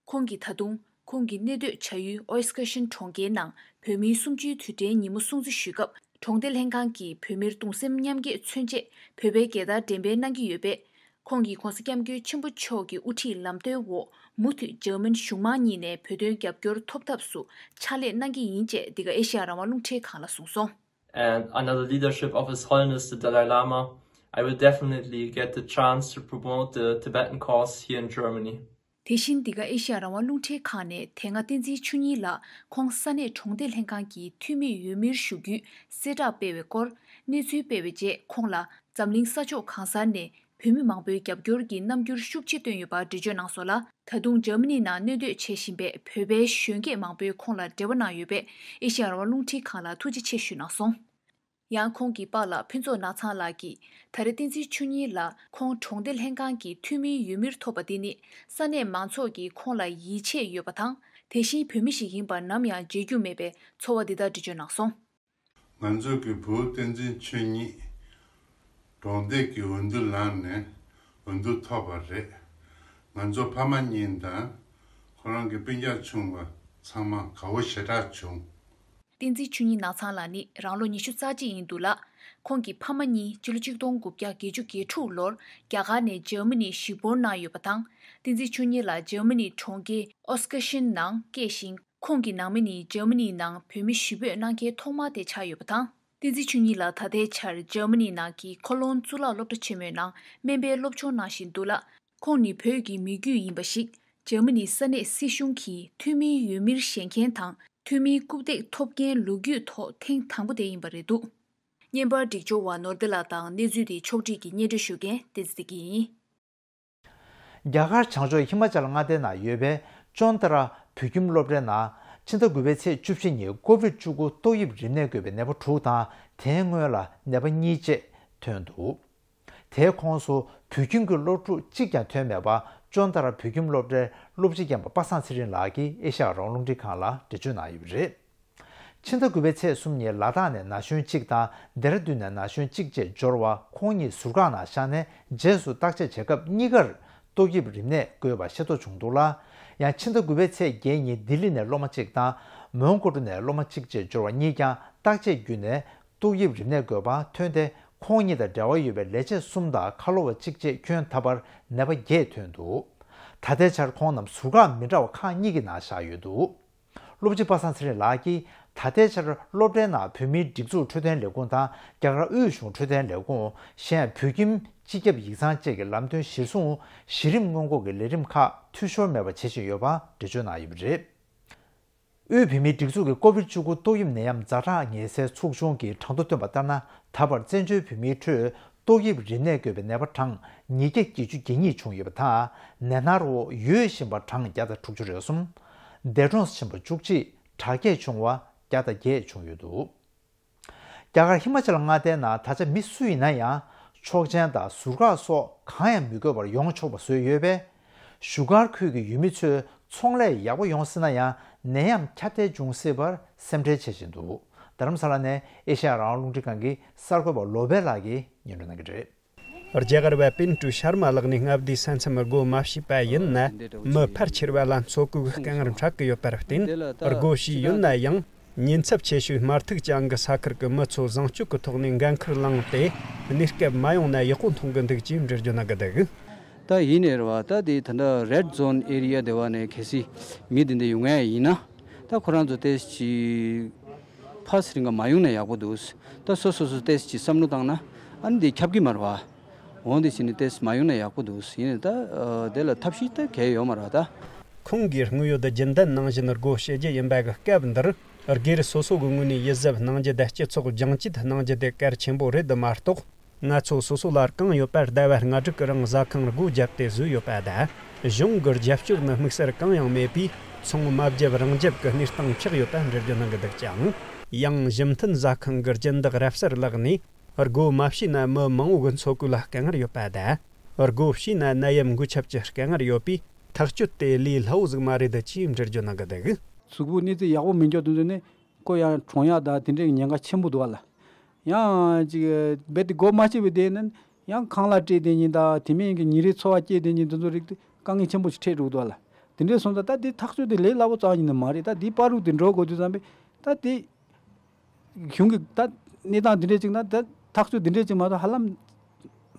ཁོང་གིས་ད་དུང་ཁོང་གི་གནས་སྡོད་བྱ་ཡུལ་Euskirchen གྲོང་ཁྱེར་ནང་བོད་མིའི་གསུམ་བཅུའི་དུས་དྲན་ཉིན་མོ་སྲུང་བརྩི་ཞུས་སྐབས། གྲོང་སྡེ་ལྷན་ཁང་གིས་བོད་མིར་གདུང་སེམས་མཉམ་སྐྱེད་མཚོན་ཆེད་བོད་པའི་རྒྱལ་དར་འགྲེམས་སྤེལ་གནང་གི་ཡོད་པས། ཁོང་གིས་༸གོང་ས་༸སྐྱབས་མགོན་ཆེན་པོ་མཆོག་གི་དབུ་ཁྲིད་ལམ་སྟོན་འོག་མུ་མཐུད་འཇར་མན་གཞུང་མང་གཉིས་ནས་བོད་དོན་རྒྱབ་སྐྱོར་ཐོབ་ཐབས་སུ་ཕྱག་ལས་གནང་གི་ཡིན་ཅེས་འདི་ག་ཨེ་ཤེ་ཡ་རང་དབང་རླུང་འཕྲིན་ཁང་ལ་གསུངས་སོང་། And under the leadership of His Holiness the Dalai Lama, I will definitely get the chance to promote the Tibetan cause here in Germany. དེ་བཞིན་འདི་ག་ཨེ་ཤེ་ཡ་རང་དབང་རླུང་འཕྲིན་ཁང་ནས་དེ་སྔ་བསྟན་འཛིན་ཆོས་ཉིད་ལགས་ཁོང་ས་གནས་གྲོང་སྡེ་ལྷན་ཁང་གི་འཐུས་མིའི་འོས་མིར་ཞུགས་རྒྱུའི་གསལ་བསྒྲགས་སྤེལ་བའི་སྐོར་གནས་ཚུལ་སྤེལ་བའི་རྗེས། ཁོང་ལ་འཛམ་གླིང་ས་ཕྱོགས་གང་སར་ནས་བོད་མི་མང་པོའི་རྒྱབ་སྐྱོར་གྱི་རྣམ་འགྱུར་ཤུགས་ཆེ་བཏོན་ཡོད་པར་འགྲེལ་བརྗོད་གནང་སོང་ལ། ད་དུང་འཇར་མ་ནི་ནང་གནས་སྡོད་བྱེད་བཞིན་པའི་བོད་པའི་གཞོན་སྐྱེས་མང་པོས་ཁོང་ལ་འབྲེལ་བ་གནང་ཡོད་པས། ཨེ་ཤེ་ཡ་རང་དབང་རླུང་འཕྲིན་ཁང་ལ་ཐུགས་རྗེ་ཆེ་ཞུས་གནང་སོང་། ཡང་ཁོང་གི་པཱ་ལགས་ཕུན་ཚོགས་ནག་ཚང་ལགས་ཀྱིས། ད་རེས་བསྟན་འཛིན་ཆོས་ཉིད་ལགས་ཁོང་གྲོང་སྡེ་ལྷན་ཁང་གི་འཐུས་མིའི་འོས་མིར་ཐོབ་པ་འདི་ནི། ས་གནས་མང་ཚོགས་ཀྱིས་ཁོང་ལ་ཡིད་ཆེས་ཡོད་པ་དང་། དེ་བཞིན་བོད་མི་ཞིག་ཡིན་པ་ནམ་ཡང་བརྗེད་རྒྱུ་མེད་པའི་ཚོར་བ་འདི་ལྟར་འགྲེལ་བརྗོད་གནང་སོང་། ང་ཚོ་གི་བུ་བསྟན་འཛིན་ཆོས་ཉིད་གྲོང་སྡེ་གི་འོས་བསྡུ་ལངས་ནས་འོས་བསྡུ་ཐོབ་པ་རེད། ང་ཚོ་ཕ་མ་གཉིས་དང་ཁོ་རང་གི་སྤུན་ཀྱག་ཆུང་བ་ཚང་མ་དགའ་བོ་ཞེ་དྲག་བྱུང་། བསྟན་འཛིན་ཆོས་ཉིད་ནག་ཚང་ལགས་ནི་རང་ལོ་ཉི་ཤུ་རྩ་གཅིག་ཡིན་འདུག་ལ། ཁོང་གི་ཕ་མ་གཉིས་སྤྱི་ལོ་ཆིག་སྟོང་དགུ་བརྒྱ་བརྒྱད་ཅུ་གྱ་དྲུག་ལོར་རྒྱ་གར་ནས་འཇར་མ་ནི་གཞིས་སྤོར་གནང་ཡོད་པ་དང་། བསྟན་འཛིན་ཆོས་ཉིད་ལགས་འཇར་མ་ནི་གྲོང་ཁྱེར་ཨོ་སི་ཀེ་ཤིན་ནང་སྐྱེས་ཤིང་། ཁོང་གི་ནང་མི་ནི་འཇར་མ་ནི་ནང་བོད་མི་གཞིས་སྤོས་གནང་མཁན་ཐོག་མ་དེ་ཆགས་ཡོད་པ་དང་། བསྟན་འཛིན་ཆོས་ཉིད་ལགས་ད་ལྟའི་ཆར་འཇར་མ་ནི་ནང་གི་ཁོ་ལོན་གཙུག་ལག་སློབ་གྲྭ་ཆེན་མོའི་ནང་སྨན་པའི་སློབ་སྦྱོང་གནང་བཞིན་འདུག་ལ། ཁོང་ནི་བོད་ཀྱི་མི་རྒྱུད་ཡིན་པ་ཞིག་འཇར་མ་ནི་ས་གནས་སྲིད་གཞུང་གི་འཐུས་མིའི་འོས་མིར་བཞེངས་མཁན་དང་། འཐུས་མིའི་རྐུབ་སྟེགས་ཐོབ་མཁན་ལོ་རྒྱུས་ཐོག་ཐེངས་དང་པོ་དེ་ཡིན་པ་རེད་འདུག་བརྙན་པར་སྒྲིག་སྦྱོར་བ་ནོར་བདེ་ལགས་དང་གནས་ཚུལ་དེ་ཕྱོགས་སྒྲིག་གིས་སྙན་སྒྲོན་ཞུ་མཁན་བསྟན་འཛིན་བདེ་སྐྱིད་ཡིན། རྒྱ་གར་བྱང་ཕྱོགས་ཧི་མ་ཅལ་མངའ་སྡེ་ན་ཡོད་པའི་ཅོན་ཏ་ར་བོད་ཁྱིམ་སློབ་གྲྭའི་ནང་ཕྱི་ཟླ་དགུ་པའི་ཚེས་བཅུ་བཞི་ཉིན་ཀོ་བིད་བཅུ་དགུ་ཏོག་དབྱིབས་རིམས་ནད་འགོས་པའི་ནད་པ་དྲུག་དང་། དེའི་སྔོན་ལ་ནད་པ་གཉིས་བཅས་ཐོན་འདུག་དེའི་ཁོངས་སུ་བོད་ཁྱིམ་གྱི་སློབ་ཕྲུག་གཅིག་ཀྱང་ཐོན་མེད་པ། ཅོན་ཏ་ར་བོད་ཁྱིམ་སློབ་གྲྭའི་སློབ་སྤྱི་རྒན་པ་པ་སངས་ཚེ་རིང་ལགས་ཀྱིས་ཨེ་ཤ་ཡ་རང་དབང་རླུང་འཕྲིན་ཁང་ལ་འགྲེལ་བརྗོད་གནང་ཡོད་པ་རེད། ཕྱི་ཟླ་དགུ་པའི་ཚེས་གསུམ་ཉིན་ལ་དྭགས་ནས་ན་གཞོན་གཅིག་དང་ལྡེ་ར་ལྡུན་ནས་ན་གཞོན་གཅིག་བཅས་འབྱོར་བ་ཁོང་གཉིས་ཟུར་བཀག་ནང་བཞག་ནས་རྗེས་སུ་བརྟག་དཔྱད་བྱེད་སྐབས་གཉིས་ཀར་ཏོག་དབྱིབས་རིམས་ནད་འགོས་པ་ཤེས་རྟོགས་བྱུང་འདུག་ལ། ཡང་ཕྱི་ཟླ་དགུ་པའི་ཚེས་བརྒྱད་ཉིན་ལྡི་ལི་ནས་སློབ་མ་གཅིག་དང་མོན་གྷོ་གྲོང་ནས་སློབ་མ་གཅིག་བཅས་འབྱོར་བ་གཉིས་ཀྱང་བརྟག་དཔྱད་བརྒྱུད་ནས་ཏོག་དབྱིབས་རིམས་ནད་འགོས་པ་ཐོན་ཏེ། ཁོང་གཉིས་དང་འབྲེལ་བ་ཡོད་པའི་ལས་བྱེད་གསུམ་དང་ཁ་ལོ་བ་གཅིག་བཅས་ཁྱོན་ད་བར་ནད་པ་བརྒྱད་ཐོན་འདུག་ད་ལྟའི་ཆར་ཁོང་རྣམས་ཟུར་བཀག་མི་འདྲ་བ་ཁག་གཉིས་ཀྱི་ནང་བཞག་ཡོད་འདུག་སློབ་སྤྱི་པ་སངས་ཚེ་རིང་ལགས་ཀྱིས། ད་ལྟའི་ཆར་སློབ་གྲྭའི་ནང་བོད་མིའི་སྒྲིག་འཛུགས་འཕྲོད་བསྟེན་ལས་ཁུངས་དང་རྒྱ་གར་དབུས་གཞུང་འཕྲོད་བསྟེན་ལས་ཁུངས། གཞན་ཡང་བོད་ཁྱིམ་སྤྱི་ཁྱབ་ཡིག་ཚང་བཅས་ཀྱི་ལམ་སྟོན་གཞིར་བཟུང་གཞི་རིམ་སྔོན་འགོག་གི་ལས་རིམ་ཁག་འཐུས་ཤོར་མེད་པར་བྱེད་བཞིན་ཡོད་པ་འགྲེལ་བརྗོད་གནང་ཡོད་པ་རེད། དབུས་བོད་མིའི་སྒྲིག་འཛུགས་ཀྱིས་ཀོ་བིད་བཅུ་དགུ་ཏོག་དབྱིབས་ནད་ཡམས་ཛ་དྲག་ངལ་སེལ་ཚོགས་ཆུང་གིས་གྲངས་ཐོ་བཏོན་པ་ལྟར་ན། ད་བར་བཙན་བྱོལ་བོད་མིའི་ཁྲོད་ཏོག་དབྱིབས་རིམས་ནད་འགོས་པའི་ནད་པ་གྲངས་ཉིས་བརྒྱ་བརྒྱད་ཅུ་གྱ་གཉིས་བྱུང་ཡོད་པ་དང་། ནད་མནར་འོག་ཡོད་བཞིན་པ་གྲངས་བརྒྱ་དང་དྲུག་ཅུ་རེ་གསུམ། འདས་གྲོངས་ཕྱིན་པ་བཅུ་གཅིག་དྲག་སྐྱེད་བྱུང་བ་བརྒྱ་དང་བརྒྱད་བྱུང་ཡོད་འདུག་རྒྱ་གར་ཧི་མ་ཅལ་མངའ་སྡེའི་ནང་ད་ཆ་མི་སུ་ཡིན་ན་ཡང་ཆོག་མཆན་དང་ཟུར་བཀག་སོགས་གང་ཡང་མི་དགོས་པར་ཡོང་ཆོག་པ་བཟོས་ཡོད་པས། བཞུགས་སྒར་ཁུལ་གྱི་ཡུལ་མི་ཚོས་ཚོང་ལས་ཡག་པོ་ཡོང་སྲིད་ན་ཡང་ནད་ཡམས་ཁྱབ་གདལ་འབྱུང་སྲིད་པར་སེམས་ཁྲལ་བྱེད་བཞིན་འདུག་རྡ་རམ་ས་ལ་ནས་ཨེ་ཤ་ཡ་རང་དབང་རླུང་འཕྲིན་ཁང་གི་གསར་འགོད་པ་བློ་བྷེ་ལགས་ཀྱིས་སྙན་སྒྲོན་གནང་གི་རེད། རྒྱ་གར་བ་པིན་ཀྲུ་ཤར་མ་ལགས་ནས་མངའ་སྡེའི་ས་མཚམས་སྒོ་མ་ཕྱེས་པ་ཡིན་ན། མི་ཕལ་ཆེར་བ་ལ་མཚོ་གོས་དཀའ་ངལ་འཕྲད་ཀྱི་ཡོད་པར་བརྟེན། སྒོ་ཕྱེས་ཡོད་ན་ཡང་། ཉེན་ཚབས་ཆེ་ཤོས་དམར་ཐིག་ཅན་གྱི་ས་ཁུལ་གྱི་མི་ཚོ་བཟང་སྤྱོད་ཀྱི་ཐོག་ནས་འགན་ཁུར་བླངས་ཏེ། གནས་སྐབས་མ་ཡོང་ན་ཡག་པོ་མཐོང་གི་འདུག་ཅེས་འགྲེལ་བརྗོད་གནང་གི་འདུག་ད་ཡིན་ནའི་རེད་བ། ད་དེ་ད་ལྟ་Red Zone area དེ་བ་ནས་གལ་སྲིད་མི་དེ་འདྲ་ཡོང་ཡ་ཡིན་ན། ད་ཁོ་རང་ཚོ་དེ་ཅིག་ ཕར་ཚུར་རིང་ག་མ་ཡོང་ན་ཡག་པོ་འདུག་ད་སོ་སོ་སོ་ཏོག་ཙམ་ཅིག་བསམ་བློ་བཏང་ན་ཨ་ནི་འདི་ཁྱབ་ཀྱི་མ་རེད་བ། འོང་དེ་བྱས་ནས་ཏོག་ཙམ་མ་ཡོང་ན་ཡག་པོ་འདུག་ཡིན་ནའི་ད་དེ་ལ་ཐབས་ཤེས་ད་གལ་ཡོད་མ་རེད་ད། ཁོང་གིས་དངོས་ཡོད་རྒྱུན་ལྡན་ནང་བཞིན་སྒོ་ཕྱེ་རྒྱུ་ཡིན་པ་གི་སྐབས་འདིར། སྒེར་སོ་སོ་གི་ངོས་ནས་ཡིད་གཟབ་གནང་རྒྱུ་དང་སྤྱི་ཚོགས་སྦྱང་བརྒྱུད་གནང་རྒྱུ་དེ་གལ་ཆེན་པོ་རེད་མ་གཏོགས། ང་ཚོ་སོ་སོ་ལ་རྐང་ཡོད་པར་ཟླ་བ་ལྔ་དྲུག་གི་རིང་ཟ་ཁང་སྒོ་བརྒྱབ་སྟེ་བཟོས་ཡོད་པ་དང་། གཞུང་གི་རྒྱབ་སྐྱོར་ནི་དམིགས་བསལ་གང་ཡང་མེད་པས་ཚོང་མ་བརྒྱབ་རང་བརྒྱབ་ཀྱི་གནས་སྟངས་ཆགས་ཡོད་པ་འགྲེལ་བརྗོད་གནང་གི་འདུག་ཅིང་། ཡང་གཞི་མཐུན་ཟ་ཁང་གི་སྦྱིན་བདག་རབ་གསལ་ལགས་ནས། སྒོ་མ་ཕྱེས་ན་མི་མང་བོ་གི་འཚོ་གོས་ལ་དཀའ་ངལ་ཡོད་པ་དང་། སྒོ་ཕྱེས་ན་ནད་ཡམས་འགོས་ཁྱབ་ཀྱི་དཀའ་ངལ་ཡོད་པས་ཐག་གཅོད་དེ་ལས་སླ་བོ་ཟིག་མ་རེད་ཅེས་འགྲེལ་བརྗོད་གནང་གི་འདུག་གཟུགས་པོ་གནས་ཚུལ་ཡག་པོ་མི་འཇོག་དུས་ཚོད་ནས་ཁོ་ཡང་གྲོངས་ཡག་དང་དེ་འདྲའི་ཉེན་ཁ་ཆེན་པོ་འདུག་ཨ་ལ། ཡང་ཅིག་རྦད་དེ་སྒོ་མ་ཕྱེ་བའི་དེ་ནི་ཡང་ཁང་གླ་སྤྲད་དེ་ཉིན་དང་དེ་མིན་གྱི་ཉིན་རེའི་འཚོ་བ་སྐྱེལ་དེ་ཉིན་དེ་ཚོ་རིགས་དེ་དཀའ་ངལ་ཆེན་པོ་ཞིག་འཕྲད་འགྲོ་གི་འདུག་ཨ་ལ། དེ་འདྲའི་སོང་ཙང་ད་དེ་ཐག་གཅོད་དེ་ལས་སླ་པོ་རྩ་བ་ཉིད་ནས་མ་རེད། ད་དེ་བར་དུ་དེ་འགྲོ་དགོས་དུས་ཙམ་པས་ད་དེ། གཞུང་གི་ད་གནས་སྟངས་འདི་འདྲས་ཅིག་ན་ད་ཐག་གཅོད་འདི་འདྲས་ཅིག་མ་གཏོགས་ཧ་ལམ་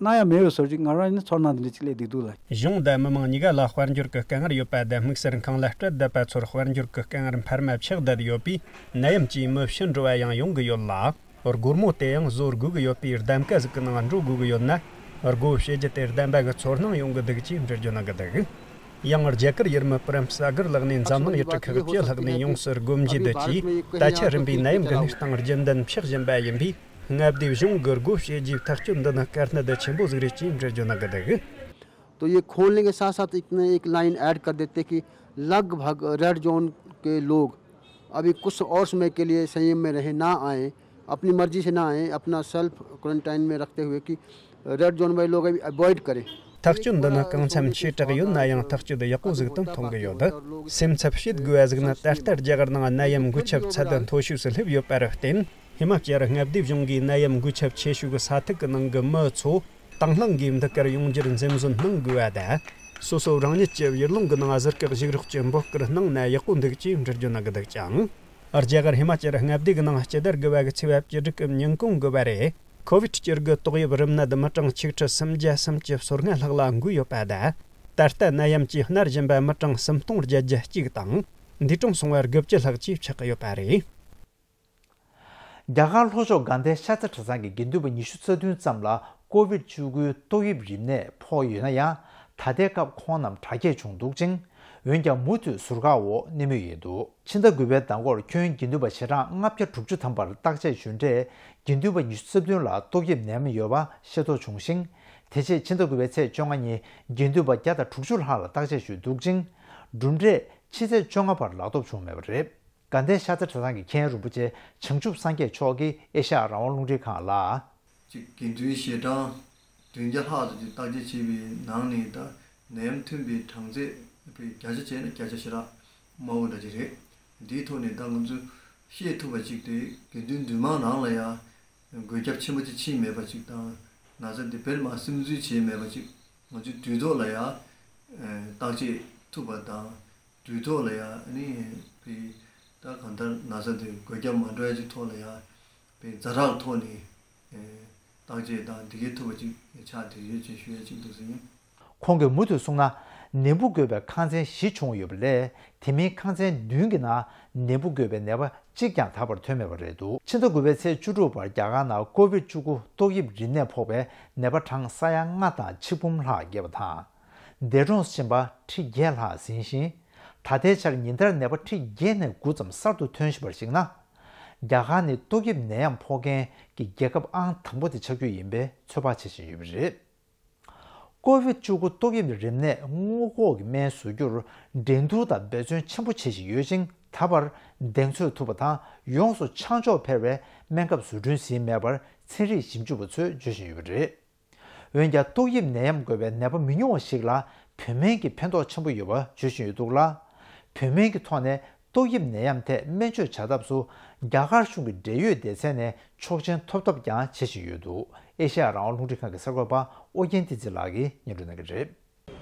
གནང་ཡ་མེད་པའི་བཟོ་ཅིག་ང་རང་ནི་ཚོར་སྣང་འདི་འདྲས་ཅིག་སླེབས་བསྡད་འདུག་ལ། གཞུང་དང་མི་མང་གཉིས་ཀ་ལ་དཔལ་འབྱོར་གྱི་དཀའ་ངལ་ཡོད་པ་དང་དམིགས་བསལ་ཁང་གླ་སྤྲད་བསྡད་པ་ཚོར་དཔལ་འབྱོར་གྱི་དཀའ་ངལ་འཕར་མ་ཆགས་བསྡད་ཡོད་པས་ནད་ཡམས་ཀྱིས་མི་ཕྱི་འགྲོ་བ་ཡང་ཡོང་གི་ཡོད་ལ། སྒོར་མོ་དེ་ཡང་བཟོ་དགོས་ཀྱི་ཡོད་པའི་གདམ་ག་ཟིག་གི་ནང་འགྲོ་དགོས་ཀྱི་ཡོད་ན། སྒོ་ཕྱེ་རྒྱུ་དེ་བདེན་པ་གི་ཚོར་སྣང་ཡོང་གི་འདུག་ཅེས་འགྲེལ་བརྗོད་གནང་གི་འདུག་ཡང་རྒྱ་གར་ཡུལ་མི་པུ་རམ་ས་གར་ལག་ནས་འཛམ་གླིང་ཡུལ་གྲུ་ཁག་བཅུ་ལྷག་ནས་ཡོངས་སུ་སྒོ་འབྱེད་དུ་བཅས་ད་ཆ་རིམ་པས་ནད་ཡམས་ཀྱི་གནས་སྟངས་རྒྱུན་ལྡན་ཆགས་བཞིན་པ་ཡིན་པས། མངའ་སྡེའི་གཞུང་གི་སྒོ་ཕྱེ་རྒྱུའི་ཐག་གཅོད་འདི་ནི་དཀའ་གནད་ཆེན་པོ་ཟིག་རེད་ཅེས་འགྲེལ་བརྗོད་གནང་གི་འདུག तो ये खोलने के साथ साथ इतने एक line add कर देते कि लगभग रेड जोन के लोग अभी कुछ और समय के लिए संयम में रहे, ना आए, अपनी मर्जी से ना आए, अपना सेल्फ क्वारंटाइन में रखते हुए कि रेड जोन वाले लोग अभी अवॉइड करें। ཐག་གཅོད་འདི་ནི་གང་འཚམ་ཆེ་དྲགས་ཡོད་ན་ཡང་ཐག་གཅོད་ཡག་པོ་ཟིག་ཏུ་མཐོང་གི་ཡོད། སེམས་འཚབ་བྱེད་དགོས་པ་ཟིག་ནི་ད་ལྟ་རྒྱ་གར་ནང་ནད་ཡམས་འགོས་ཁྱབ་ཚད་ལྡན་མཐོ་ཤོས་སུ་སླེབས་ཡོད་པར་བརྟེན། ཧི་མ་ཅལ་མངའ་སྡེའི་གཞུང་གིས་ནད་ཡམས་འགོས་ཁྱབ་ཆེ་ཤོས་ཀྱི་ས་ཐིག་གི་ནང་གི་མི་ཚོ་དང་བླངས་ཀྱིས་འདི་གར་ཡོང་རྒྱུར་འཛེམ་ཟོན་གནང་དགོས་པ་དང་། སོ་སོ་རང་ཉིད་ཀྱི་ཡུལ་ལུང་གི་ནང་གཟུར་བཀག་བཞུགས་རོགས་ཀྱི་འབོད་སྐུལ་གནང་ན་ཡག་པོ་འདུག་ཅེས་འགྲེལ་བརྗོད་གནང་གི་འདུག་ཅིང་། རྒྱ་གར་ཧི་མ་ཅལ་མངའ་སྡེ་གི་ནང་སྤྱི་ཟླ་དགུ་པ་གི་ཚེས་པ་བཅུ་དྲུག་གི་ཉིན་གུང་གི་བར་རེ། ཁོ་བིད་སྤྱི་ལོའི་ཏོག་དབྱིབས་རིམས་ནད་མི་གྲངས་ཆིག་ཁྲི་སུམ་བརྒྱ་སུམ་ཅུ་སོ་ལྔ་ལྷག་ལ་འགོས་ཡོད་པ་དང་། ད་ལྟ་ནད་ཡམས་ཀྱིས་མནར་བཞིན་པ་མི་གྲངས་སུམ་སྟོང་བརྒྱད་བརྒྱ་གཅིག་དང་། འདས་གྲོངས་སོང་བ་དགུ་བཅུ་ལྷག་ཅིག་ཆགས་ཀྱི་ཡོད་པ་རེད། རྒྱ་གར་ལྷོ་ཕྱོགས་དགའ་ལྡན་ཤར་རྩེ་གྲྭ་ཚང་གི་དགེ་འདུན་པ་ཉི་ཤུ་རྩ་བདུན་ཙམ་ལ་ཀོ་བིད་བཅུ་དགུའི་ཏོག་དབྱིབས་རིམས་ནད་ཕོག་ཡོད་ན་ཡང་། ད་ལྟའི་སྐབས་ཁོང་རྣམས་དྲག་སྐྱེད་བྱུང་འདུག་ཅིང་། འོན་ཀྱང་མུ་མཐུད་ཟུར་བཀག་འོག་གནས་མུས་ཡིན་འདུག་ཕྱི་ཟླ་དགུ་པའི་ཟླ་འགོར་ཁྱོན་དགེ་འདུན་པ་ཞེ་གྲངས་ལྔ་བརྒྱ་དྲུག་ཅུ་ཐམ་པར་བརྟག་དཔྱད་ཞུས་འབྲས། དགེ་འདུན་པ་ཉི་ཤུ་རྩ་བདུན་ལ་ཏོག་དབྱིབས་ནད་ཡམས་ཡོད་པ་ཤེས་རྟོགས་བྱུང་ཞིང་། དེ་རྗེས་ཕྱི་ཟླ་དགུ་པའི་ཚེས་བཅོ་ལྔ་ཉིན་དགེ་འདུན་པ་བརྒྱ་དང་དྲུག་ཅུ་ལྷག་ལ་བརྟག་དཔྱད་ཞུས་འདུག་ཅིང་། གྲུབ་འབྲས་ཕྱི་ཚེས་བཅོ་ལྔ་བར་ལག་ཐོབ་བྱུང་མེད་པ་རེད། དགའ་ལྡན་ཤར་རྩེ་གྲྭ་ཚང་གི་མཁན་རིན་པོ་ཆེ་བྱང་ཆུབ་སངས་རྒྱས་མཆོག་གིས་ཨེ་ཤ་ཡ་རང་དབང་རླུང་འཕྲིན་ཁང་ལ། གཅིག་དགེ་འདུན་ཞལ་གྲངས་བདུན་བརྒྱ་ལྷག་ཙམ་ཅིག་བརྟག་དཔྱད་བྱས་པའི་ནང་ནས་ད་ནད་ཡམས་ཐོན་པའི་གྲངས་ཚད་བརྒྱ་ཆ་བྱས་ན་བརྒྱ་ཆ་ཞེ་དྲག་དམའ་བོ་འདྲ་ཅིག་རེད། འདིའི་ཐོག་ནས་ད་ང་ཚོས་ཤེས་ཐུབ་པ་ཅིག་དེ་དགེ་འདུན་འདུས་མང་ནང་ལ་ཡང་འགོས་ཁྱབ་ཆེན་པོ་ཅིག་ཕྱིན་མེད་པ་ཅིག་དང་། ན་ཚ་འདི་སྦེད་མ་སིམ་འཛུལ་བྱས་མེད་པ་ཅིག་ང་ཚོས་དུས་ཐོག་ལ་ཡང་བརྟག་དཔྱད་ཐུབ་པ་དང་། དུས་ཐོག་ལ་ཡང་ཨ་ནི་བི་ད་གང་ལྟར་ན་ཚ་དེ་འགོས་ཁྱབ་མ་འགྲོ་ཡ་ཅིག་ཐོག་ལ་ཡང་བི་ཛ་དྲག་ཐོག་ནས་བརྟག་དཔྱད་དང་འདི་གའི་ཐུབ་པ་ཅིག་ཆགས་བསྡད་ཡོད་ཅེས་ཞུ་ཡ་ཅིག་འདུག་ཟེར་ཡིན། ཁོང་གིས་མུ་མཐུད་གསུངས་ན། ནད་འབུ་འགོས་པའི་ཁང་ཚན་བཞི་བྱུང་ཡོད་པ་ལས། དེ་མིན་ཁང་ཚན་བདུན་གྱི་ནང་ནད་འབུ་འགོས་པའི་ནད་པ་གཅིག་ཀྱང་ད་བར་ཐོན་མེད་པ་རེད་འདུག་ཕྱི་ཟླ་དགུ་པའི་ཚེས་བཅུ་དྲུག་བར་རྒྱ་གར་ནང་ཀོ་བིད་བཅུ་དགུ་ཏོག་དབྱིབས་རིམས་ནད་ཕོག་པའི་ནད་པ་གྲངས་ས་ཡ་ལྔ་དང་ཆིག་འབུམ་ལྷག་བརྒལ་བ་དང་། འདས་གྲོངས་ཕྱིན་པ་ཁྲི་བརྒྱད་ལྷག་ཟིན་ཞིང་། ད་ལྟའི་ཆར་ཉིན་ལྟར་ནད་པ་ཁྲི་བརྒྱད་ནས་དགུ་ཙམ་གསར་དུ་ཐོན་བཞིན་པར་གཞིགས་ན། རྒྱ་གར་ནི་ཏོག་དབྱིབས་ནད་ཡམས་ཕོག་མཁན་གྱི་རྒྱལ་ཁབ་ཨང་དང་པོ་དེ་ཆགས་རྒྱུ་ཡིན་པའི་ཚོད་དཔག་བྱེད་བཞིན་ཡོད་པ་རེད། ཀོ་བིད་བཅུ་དགུ་ཏོག་དབྱིབས་རིམས་ནད་སྔོན་འགོག་གི་སྨན་བཟོ་རྒྱུར་འགྲན་བསྡུར་དང་འབད་བརྩོན་ཆེན་པོ་བྱེད་བཞིན་ཡོད་ཅིང་། ད་བར་གདེང་ཚོད་ཐུབ་པ་དང་ཡོངས་སུ་ཆགས་འཇོག་འཕེར་བའི་སྨན་ཁབ་བཟོ་སྐྲུན་ཟིན་མེད་པར་ཚན་རིག་ཞིབ་འཇུག་པ་ཚོས་བརྗོད་བཞིན་ཡོད་པ་རེད། འོན་ཀྱང་ཏོག་དབྱིབས་ནད་ཡམས་འགོས་པའི་ནད་པ་མི་ཉུང་བ་ཞིག་ལ་བོད་སྨན་གྱི་ཕན་ཐོགས་ཆེན་པོ་ཡོད་པ་བརྗོད་བཞིན་ཡོད་འདུག་ལ། བོད་སྨན་གྱི་ཐོག་ནས་ཏོག་དབྱིབས་ནད་ཡམས་ཐད་སྨན་བཅོས་བྱ་ཐབས་སུ་རྒྱ་གར་གཞུང་གི་འབྲེལ་ཡོད་སྡེ་ཚན་ནས་ཆོག་མཆན་ཐོབ་ཐབས་ཀྱང་བྱེད་བཞིན་ཡོད་འདུག་ཨེ་ཤ་ཡ་རང་དབང་རླུང་འཕྲིན་ཁང་གི་གསར་འགོད་པ་ཨོ་རྒྱན་བསྟན་འཛིན་ལགས་ཀྱིས་སྙན་སྒྲོན་གནང་གི་རེད།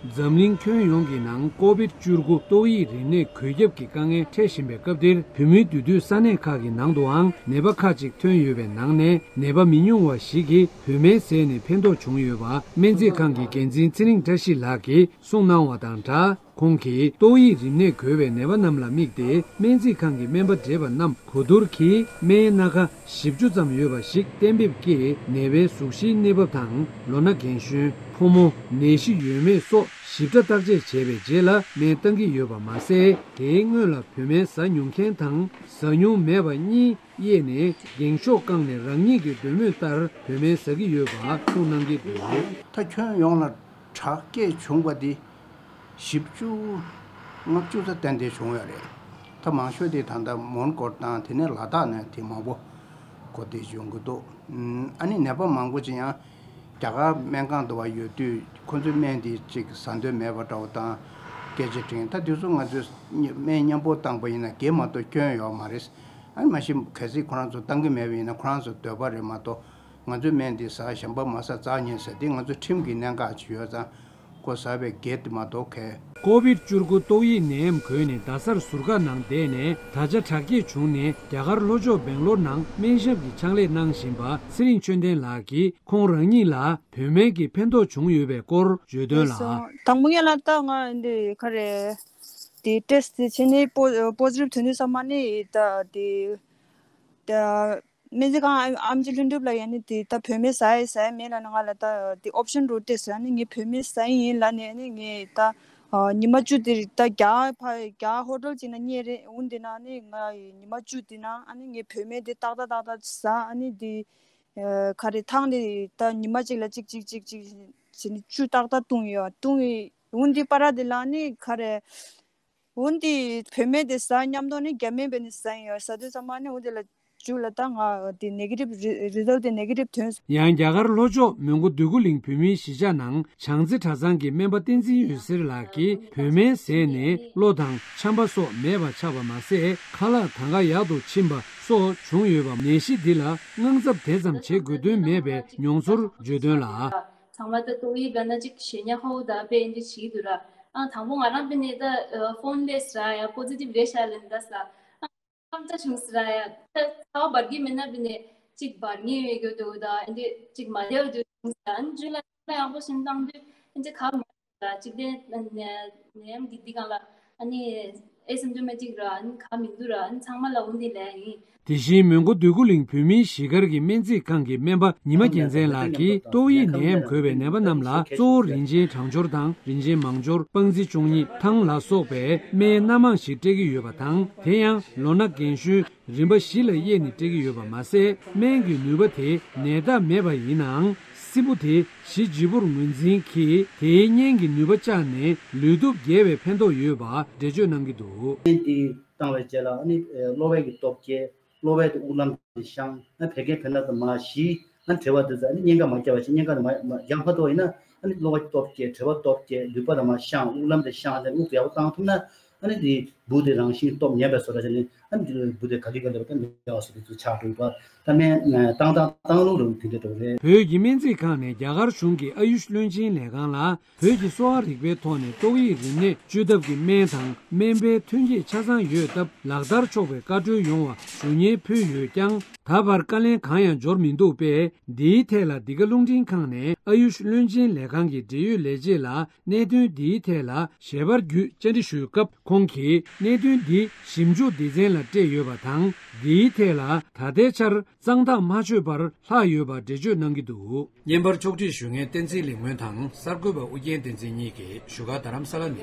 འཛམ་གླིང་ཁྱོན་ཡོངས་ཀྱི་ནང་ཀོ་བིད་བཅུ་དགུ་ཏོག་དབྱིབས་རིམས་ནད་འགོས་ཁྱབ་ཀྱི་དཀའ་ངལ་འཕྲད་བཞིན་པའི་སྐབས་འདིར། བོད་མིའི་འདུས་སྡོད་ས་གནས་ཁག་གི་ནང་དུའང་ནད་པ་ཁག་ཅིག་ཐོན་ཡོད་པའི་ནང་ནས། ནད་པ་མི་ཉུང་བ་ཞིག་གིས་བོད་སྨན་བཟས་ནས་ཕན་ཐོགས་བྱུང་ཡོད་པ། སྨན་རྩིས་ཁང་གི་འགན་འཛིན་ཚེ་རིང་བཀྲ་ཤིས་ལགས་ཀྱིས་གསུངས་གནང་བ་དང་སྦྲགས། ཁོང་གིས་ཏོག་དབྱིབས་རིམས་ནད་འགོས་པའི་ནད་པ་རྣམས་ལ་དམིགས་ཏེ། སྨན་རྩིས་ཁང་གི་སྨན་པ་བགྲེས་པ་རྣམས་གོ་བསྡུར་གྱིས། སྨན་སྣ་ཁ་བཞི་བཅུ་ཙམ་ཡོད་པ་ཞིག་གཏན་འབེབས་ཀྱིས། ནད་པའི་གཟུགས་གཞིའི་གནས་བབ་དང་། ལོ་ན་རྒན་གཞོན། ཕོ་མོ། ནད་གཞི་ཡོད་མེད་སོགས་ཞིབ་ཕྲ་བརྟག་དཔྱད་བྱས་པའི་རྗེས་ལ་སྨན་བཏང་གི་ཡོད་པ་མ་ཟད། དེའི་སྔོན་ལ་བོད་སྨན་ཟ་མྱོང་མཁན་དང་ཟ་མྱོང་མེད་པ་གཉིས་དབྱེ་ནས། འགེངས་ཤོག་བཀང་ནས་རང་ཉིད་ཀྱི་འདོད་མོས་ལྟར་བོད་སྨན་ཟ་གི་ཡོད་པ་གསུངས་གནང་གི་འདུག། ད་ཁྱོན་ཡོངས་ལ་དྲག་སྐྱེད་བྱུང་བ་འདི་བཞི་བཅུ། ལྔ་བཅུ་ཙམ་ཏན་ཏན་བྱུང་ཡོད་རེད། ད་མང་ཤོས་དེ་ད་ལྟ་མོན་གྷོ་དང་དེ་ནས་ལ་དྭགས་ནས་དེ་མང་པོ་གོ་བདེ་བྱུང་གི་འདུག། ཨ་ནི་ནད་པ་མང་པོ་ཅིག་ཡང་རྒྱ་གར་སྨན་ཁང་དུ་བ་ཡོད་དུས། ཁོ་ཚོའི་སྨན་དེ་ཅིག་ཟ་འདོད་མེད་པ་འདྲ་བོ་དང་སྐད་ཆ་དྲིས། ད་དུས་ཚོད་ང་ཚོས་སྨན་མཉམ་པོ་བཏང་པ་ཡིན་ན་དེ་མ་གཏོགས་སྐྱོན་ཡོད་མ་རེད། ཨ་ནི་མ་གཞི་གལ་སྲིད་ཁོ་རང་ཚོ་བཏང་གི་མེད་པ་ཡིན་ན་ཁོ་རང་ཚོ་འདོད་པ་རེད་མ་གཏོགས། ང་ཚོའི་སྨན་འདི་ཟ། གཞན་པ་མ་ཟ། འཛག་ཉེན་ཟ། འདི་ང་ཚོ་ཁྲིམས་ཀྱི་གནད་འགག་ཅིག་ཡོད་ཙང་ཁོ་ཟ་བའི་འགལ་དེ་མ་གཏོགས་གལ། ཀོ་བིད་བཅུ་དགུ་ཏོག་དབྱིབས་ནད་ཡམས་འགོས་ནས་རྡ་སར་ཟུར་བཀག་ནང་བསྡད་ནས། ད་ཆ་དྲག་སྐྱེད་བྱུང་ནས་རྒྱ་གར་ལྷོ་ཕྱོགས་སྦེང་ལོར་ནང་སྨན་ཞབས་ཀྱི་ཕྱག་ལས་གནང་བཞིན་པ་ཚེ་རིང་ཆོས་ལྡན་ལགས་ཀྱིས་ཁོང་རང་ཉིད་ལ་བོད་སྨན་གྱི་ཕན་ཐོགས་བྱུང་ཡོད་པའི་སྐོར་བརྗོད་དོན་ལ། དང་པོ་ཉིད་ལ་ད་ང་འདི་ག་རེ། དེ་ཊེ་སི་དེ་བྱས་ནས་པོ་པོ་ཟི་ཊིབ་ཐོན་དུས་ཙམ་པ་ནས་ད་དེ། ད་སྨན་རྩིས་ཁང་ཨེམ་ཆི་ལྷུན་གྲུབ་ལ་ཡ་ནི་དེ་ད་བོད་སྨན་ཟ་ཡི་ཟ་ཡི་མེད་ལབ་ནས་ང་ལ་ད་དེ་ཨོབ་ཤན་རོ་ཊེ་སི་ཨ་ནི་ངས་བོད་སྨན་ཟ་ཡི་ཡིན་ལབ་ནས། ཨ་ནི་ངས་ད་ཉི་མ་བཅུ་དེ་ད་རྒྱ་ཕ་རྒྱ་ཧོ་ཊེལ་ཅིག་ན་ཉལ་རེད། འོན་ཏེ་ན་ཨ་ནི་ང་ཉི་མ་བཅུ་དེ་ན་ཨ་ནི་ངས་བོད་སྨན་དེ་ཏག་ཏག་ཏག་ཏག་ཟ། ཨ་ནི་དེ་ག་རེ་ཐང་དེ་ད་ཉི་མ་གཅིག་ལ་གཅིག་གཅིག་གཅིག་གཅིག་བྱས་ནས་བཅུ་ཏག་ཏག་བཏུང་ཡོད། བཏུང་ཡོད། འོན་ཏེ་པ་ར་དེ་ལ་ནི་ག་རེ། འོན་ཏེ་བོད་སྨན་དེ་ཟ་མཉམ་དུ་ནི་རྒྱ་སྨན་བྱས་ནས་ཟ་ཡིན་ཡོད། ཟ་དུས་ཙམ་པ་ནི་འོན་ཏེ་ལ་མཇུག་ལ་ད་ང་དེ་ནེ་གེ་ཊིབ་རི་རི་ཛལ་དེ་ནེ་གེ་ཊིབ་ཐོན་སོང་། ཡང་རྒྱ་གར་ལྷོ་ཕྱོགས་མོན་གྷོ་འདོད་རྒུ་གླིང་བོད་མིའི་གཞིས་ཆགས་ནང་བྱང་རྩེ་གྲྭ་ཚང་གི་སྨན་པ་བསྟན་འཛིན་འོད་ཟེར་ལགས་ཀྱིས་བོད་སྨན་བཟས་ནས་གློ་དང་ཆམ་པ་སོགས་མེད་པ་ཆགས་པ་མ་ཟད། ཁ་ལག་དང་ག་ཡག་ཏུ་ཕྱིན་པ་སོགས་བྱུང་ཡོད་པ། ནད་གཞི་འདི་ལ་དངངས་འཚབ་དེ་ཙམ་བྱེད་དགོས་དོན་མེད་པའི་མྱོང་ཚོར་བརྗོད་དོན་ལ། ཚང་མ་ད་ཏོག་དབྱིབས་ལབ་ན་ཅིག་ཞེད་སྣང་ཧོ་ད་དཔེ་འདི་བྱེད་འདུག་ར། ཨ་དང་པོ་ང་རང་དཔེ་ནས་ད་ཕོན་ལེས་ར་ཡ་པོ་ཟི་ཊིབ་རེད་ཤག་ལབ་ནས་ད་ས། ཨ་ཁམས་ཚ་བྱུང་ཟེར་ར་ཡ། ད་ཚ་བ་འབར་གྱི་མེད་ན་དཔེ་ནས་ཅིག་འབར་ངེས་ཡོད་རྒྱུ་འདུག་ད་ཨ་འདི་ཅིག་མ་བདེ་བ་འདུག་བྱུང་ཟེར། ཨ་ནི་རྒྱུན་ལ་ཡག་པོ་ཞིག་བཏང་དུས་ཨ་འདི་ཁ་མ་ལ་གཅིག་དེ་ནད་ཡམས་ཀྱི་འདི་སྒང་ལ་ཨ་ནི་ཨེ་སིམ་ཊོ་མེ་ཊིག་ར། ཨ་ནི་ག་མི་འདུག་ར། ཨ་ནི་ཚང་མ་ལ་འོ་འདི་ལབ་ཡིན། དེ་བཞིན་མོན་གྷོ་འདོད་རྒུ་གླིང་བོད་མིའི་གཞིས་སྒར་གྱི་སྨན་རྩིས་ཁང་གི་སྨན་པ་ཉི་མ་རྒྱལ་མཚན་ལགས་ཀྱིས། ཏོག་དབྱིབས་ནད་ཡམས་འགོས་པའི་ནད་པ་རྣམས་ལ་གཙོ་བོ་རིན་ཆེན་གྲང་སྦྱོར་དང་། རིན་ཆེན་མང་སྦྱོར། སྤང་རྩི་བཅུ་གཉིས། ཐང་ལ་སོགས་པའི་སྨན་སྣ་མང་ཞིག་སྤྲད་ཀྱི་ཡོད་པ་དང་། དེ་ཡང་ལོ་ན་རྒན་གཞོན། རིམ་པ་བཞི་ལ་དབྱེ་ནས་སྤྲད་ཀྱི་ཡོད་པ་མ་ཟད། སྨན་གྱི་ནུས་པ་དེ་ནད་རྟགས་མེད་པ་ཡིན་ནའང་། སྲིན་འབུ་དེ་གཞི་ལྗིད་པོར་ངོས་འཛིན་གྱིས། དེའི་གཉན་གྱི་ནུས་པ་བཅག་ནས་ལུས་སྟོབས་རྒྱས་པའི་ཕན་ཐོགས་ཡོད་པ་འགྲེལ་བརྗོད་གནང་གི་འདུག། སྨན་དེ་བཏང་བའི་རྗེས་ལ་ཨ་ནི་གློ་བའི་གི་སྟོབས་རྒྱས། གློ་བའི་དེ་དབུགས་ལམ་དེ་བཤང་། ཨ་བད་ཀན་བེ་ན་དུ་མར་ཞི། ཨ་གྲེ་བ་དེ་ཚོ་ཨ་ནི་གཉན་ཁ་མ་རྒྱག་པ་བྱས། གཉན་ཁ་དུ་མ་མ་རྒྱག་མ་ཐུབ་པ་ཡིན་ན་ཨ་ནི་གློ་བ་སྟོབས་རྒྱས། གྲེ་བ་སྟོབས་རྒྱས། ལུས་པ་དུ་མ་བཤང་། དབུགས་ལམ་དེ་བཤང་། ཨ་ནི་དབུགས་ཡག་པོ་བཏང་ཐུབ་ན། ཨ་ནི་དེ་འབུ་དེ་རང་བཞིན་སྟོབས་ཉམས་པའི་བཟོ་འདྲ་བྱས་ནས། ཨ་ནི་འབུ་དེ་ག་ལེ་ག་ལེ་བ་ད་མི་ཡག་བཟོ་དེ་ཚོ་ཆགས་འགྲོ་གི་བ། ད་སྨན་བཏང་སྟངས་བཏང་ལུགས་རུ་དེ་འདྲ་འགྲོ་གི་རེད། བོད་ཀྱི་སྨན་རྩིས་ཁང་ནས་རྒྱ་གར་གཞུང་གི་ཨ་ཡུཤ་བློན་ཆེན་ལས་ཁང་ལ། བོད་ཀྱི་གསོ་བ་རིག་པའི་ཐོག་ནས་ཏོག་དབྱིབས་རིམས་ནད་བཅོས་ཐབས་ཀྱི་སྨན་དང་སྨན་པའི་ཐོན་སྐྱེད་ཆ་ཚང་ཡོད་སྟབས། ལག་བསྟར་ཆོག་པའི་བཀའ་འཁྲོལ་ཡོང་བ་ཞུ་སྙན་ཕུལ་ཡོད་ཀྱང་། ད་བར་བཀའ་ལན་གང་ཡང་འབྱོར་མི་འདུག་པས། འདིའི་ཐད་ལ་འདི་ག་རླུང་འཕྲིན་ཁང་ནས་ཨ་ཡུཤ་བློན་ཆེན་ལས་ཁང་གི་འབྲེལ་ཡོད་ལས་བྱེད་ལ་གནད་དོན་འདིའི་ཐད་ལ་ཞལ་པར་བརྒྱུད་བཅར་འདྲི་ཞུས་སྐབས། ཁོང་གིས་གནད་དོན་འདི་ཞིབ་འཇུག་སྡེ་ཚན་ལ་སྤྲད་ཡོད་པ་དང་། འདིའི་ཐད་ལ་ད་ལྟའི་ཆར་གཙང་ཐག་མ་ཆོད་པར་ལྷག་ཡོད་པ་འགྲེལ་བརྗོད་གནང་གི་འདུག། བརྙན་པར་ཕྱོགས་སྒྲིག་ཞུ་མཁན་བསྟན་འཛིན་ལེགས་སྨོན་དང་གསར་འགོད་པ་ཨུ་རྒྱན་བསྟན་འཛིན་གཉིས་ཀྱིས་བཞུགས་སྒར་རྡ་རམ་ས་ལ་ནས།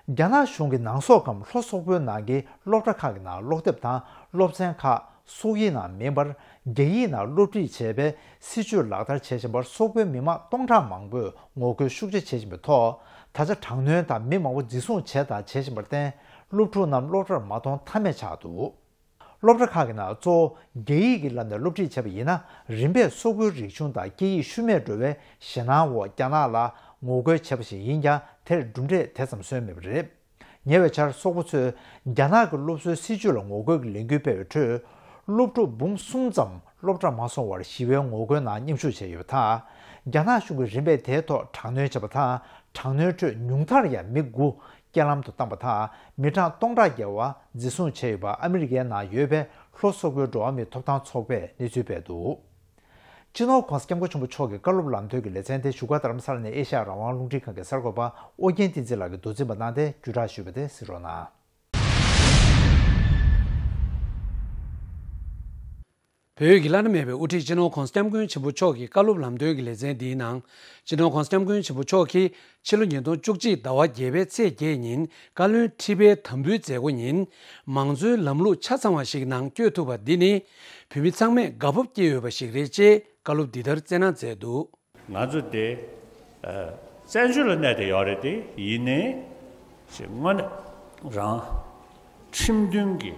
རྒྱ་ནག་གཞུང་གིས་ནང་སོག་གམ་ལྷོ་སོག་པོའི་ནང་གི་སློབ་གྲྭ་ཁག་གི་ནང་ཀློག་དེབ་དང་སློབ་ཚན་ཁག་སོག་ཡིག་ནང་མིན་པར་རྒྱ་ཡིག་ནང་སློབ་ཁྲིད་བྱེད་པའི་སྲིད་བྱུས་ལག་བསྟར་བྱེད་བཞིན་པར། སོག་པོའི་མི་མང་སྟོང་ཕྲག་མང་པོས་ངོ་རྒོལ་ཤུགས་ཆེ་བྱེད་བཞིན་པའི་ཐོག། ད་ཆ་དྲག་གནོན་དང་མི་མང་པོ་འཛིན་བཟུང་བྱས་དང་བྱེད་བཞིན་པར་བརྟེན། སློབ་ཕྲུག་རྣམས་སློབ་གྲྭར་མ་གཏོང་ཐབས་མེད་ཆགས་འདུག། སློབ་གྲྭ་ཁག་གི་ནང་གཙོ་བོ་རྒྱ་ཡིག་གི་ལམ་ནས་སློབ་ཁྲིད་བྱས་པ་ཡིན་ན། རིམ་པས་སོག་པོའི་རིག་གཞུང་དང་སྐད་ཡིག་ཤུལ་མེད་འགྲོ་བའི་ཞེད་སྣང་འོག་རྒྱ་ནག་ལ་ངོ་རྒོལ་བྱས་པ་ཞིག་ཡིན་ཀྱང་། དེར་གྲུབ་འབྲས་དེ་ཙམ་སོན་མེད་པ་རེད། ཉེ་བའི་ཆར་སོག་པོ་ཚོས་རྒྱ་ནག་གི་སློབ་གསོའི་སྲིད་བྱུས་ལ་ངོ་རྒོལ་གྱི་ལས་འགུལ་སྤེལ་བའི་ཁྲོད། སློབ་ཕྲུག་འབུམ་གསུམ་ཙམ་ སློབ་གྲྭར་མ་སོང་བར་ཞི་བའི་ངོ་རྒོལ་ནང་མཉམ་ཞུགས་བྱས་ཡོད་པ་དང་། རྒྱ་ནག་གཞུང་གིས་རིམ་པས་དེའི་ཐོག་དྲག་གནོན་བྱས་པ་དང་། དྲག་གནོན་ཁྲོད་ཉུང་མཐར་ཡང་མི་དགུ་རྐྱེན་ལམ་དུ་བཏང་པ་དང་། མི་གྲངས་སྟོང་ཕྲག་བརྒལ་བ་འཛིན་བཟུང་བྱས་ཡོད་པ་ཨ་མི་རི་ཀའི་ནང་ཡོད་པའི་ལྷོ་སོག་པོའི་འགྲོ་བ་མིའི་ཐོབ་ཐང་ཚོགས་པས་གནས་ཚུལ་སྤེལ་འདུག། སྤྱི་ནོར་༧གོང་ས་༧སྐྱབས་མགོན་ཆེན་པོ་མཆོག་གི་བཀའ་སློབ་ལམ་སྟོན་གྱི་ལེ་ཚན་དེ་བཞུགས་སྒར་རྡ་རམ་ས་ལ་ནས་ཨེ་ཤ་ཡ་རང་དབང་རླུང་འཕྲིན་ཁང་གི་གསར་འགོད་པ་ཨོ་རྒྱན་བསྟན་འཛིན་ལགས་ཀྱིས་མདོ་འཛིན་པ་གནང་སྟེ་བརྒྱུད་བསྒྲགས་ཞུས་པ་དེ་གཟིགས་རོགས་གནང་། བོད་ཡིག་བླ་ན་མེད་པའི་དབུ་ཁྲིད་སྤྱི་ནོར་༧གོང་ས་༧སྐྱབས་མགོན་ཆེན་པོ་མཆོག་གི་བཀའ་སློབ་ལམ་སྟོན་གྱི་ལེ་ཚན་འདིའི་ནང་། སྤྱི་ནོར་༧གོང་ས་༧སྐྱབས་མགོན་ཆེན་པོ་མཆོག་གིས་ཕྱི་ལོ་ཉིས་སྟོང་བཅུ་གཅིག་ཟླ་བ་བརྒྱད་པའི་ཚེས་བརྒྱད་ཉིན་བཀའ་བློན་ཁྲི་པའི་དམ་འབུལ་མཛད་སྒོ་ཉིན། མང་གཙོའི་ལམ་ལུགས་ཆ་ཚང་བ་ཞིག་ནང་བསྐྱོད་ཐུབ་པ་འདི་ནི། བོད་མི་ཚང་མས་དགའ་སྤོབས་སྐྱེ་འོས་པ་ཞིག་རེད་ཅེས་བཀའ་སློབ་འདི་ལྟར་སྩལ་གནང་མཛད་འདུག། ང་ཚོ་དེ་བཙན་བྱོལ་ལ་གནས་བསྡད་ཡོད་རེད་དེ། ཡིན་ནའི་ཅིག་དངོས་གནས་རང་ཁྲིམས་མཐུན་གྱི་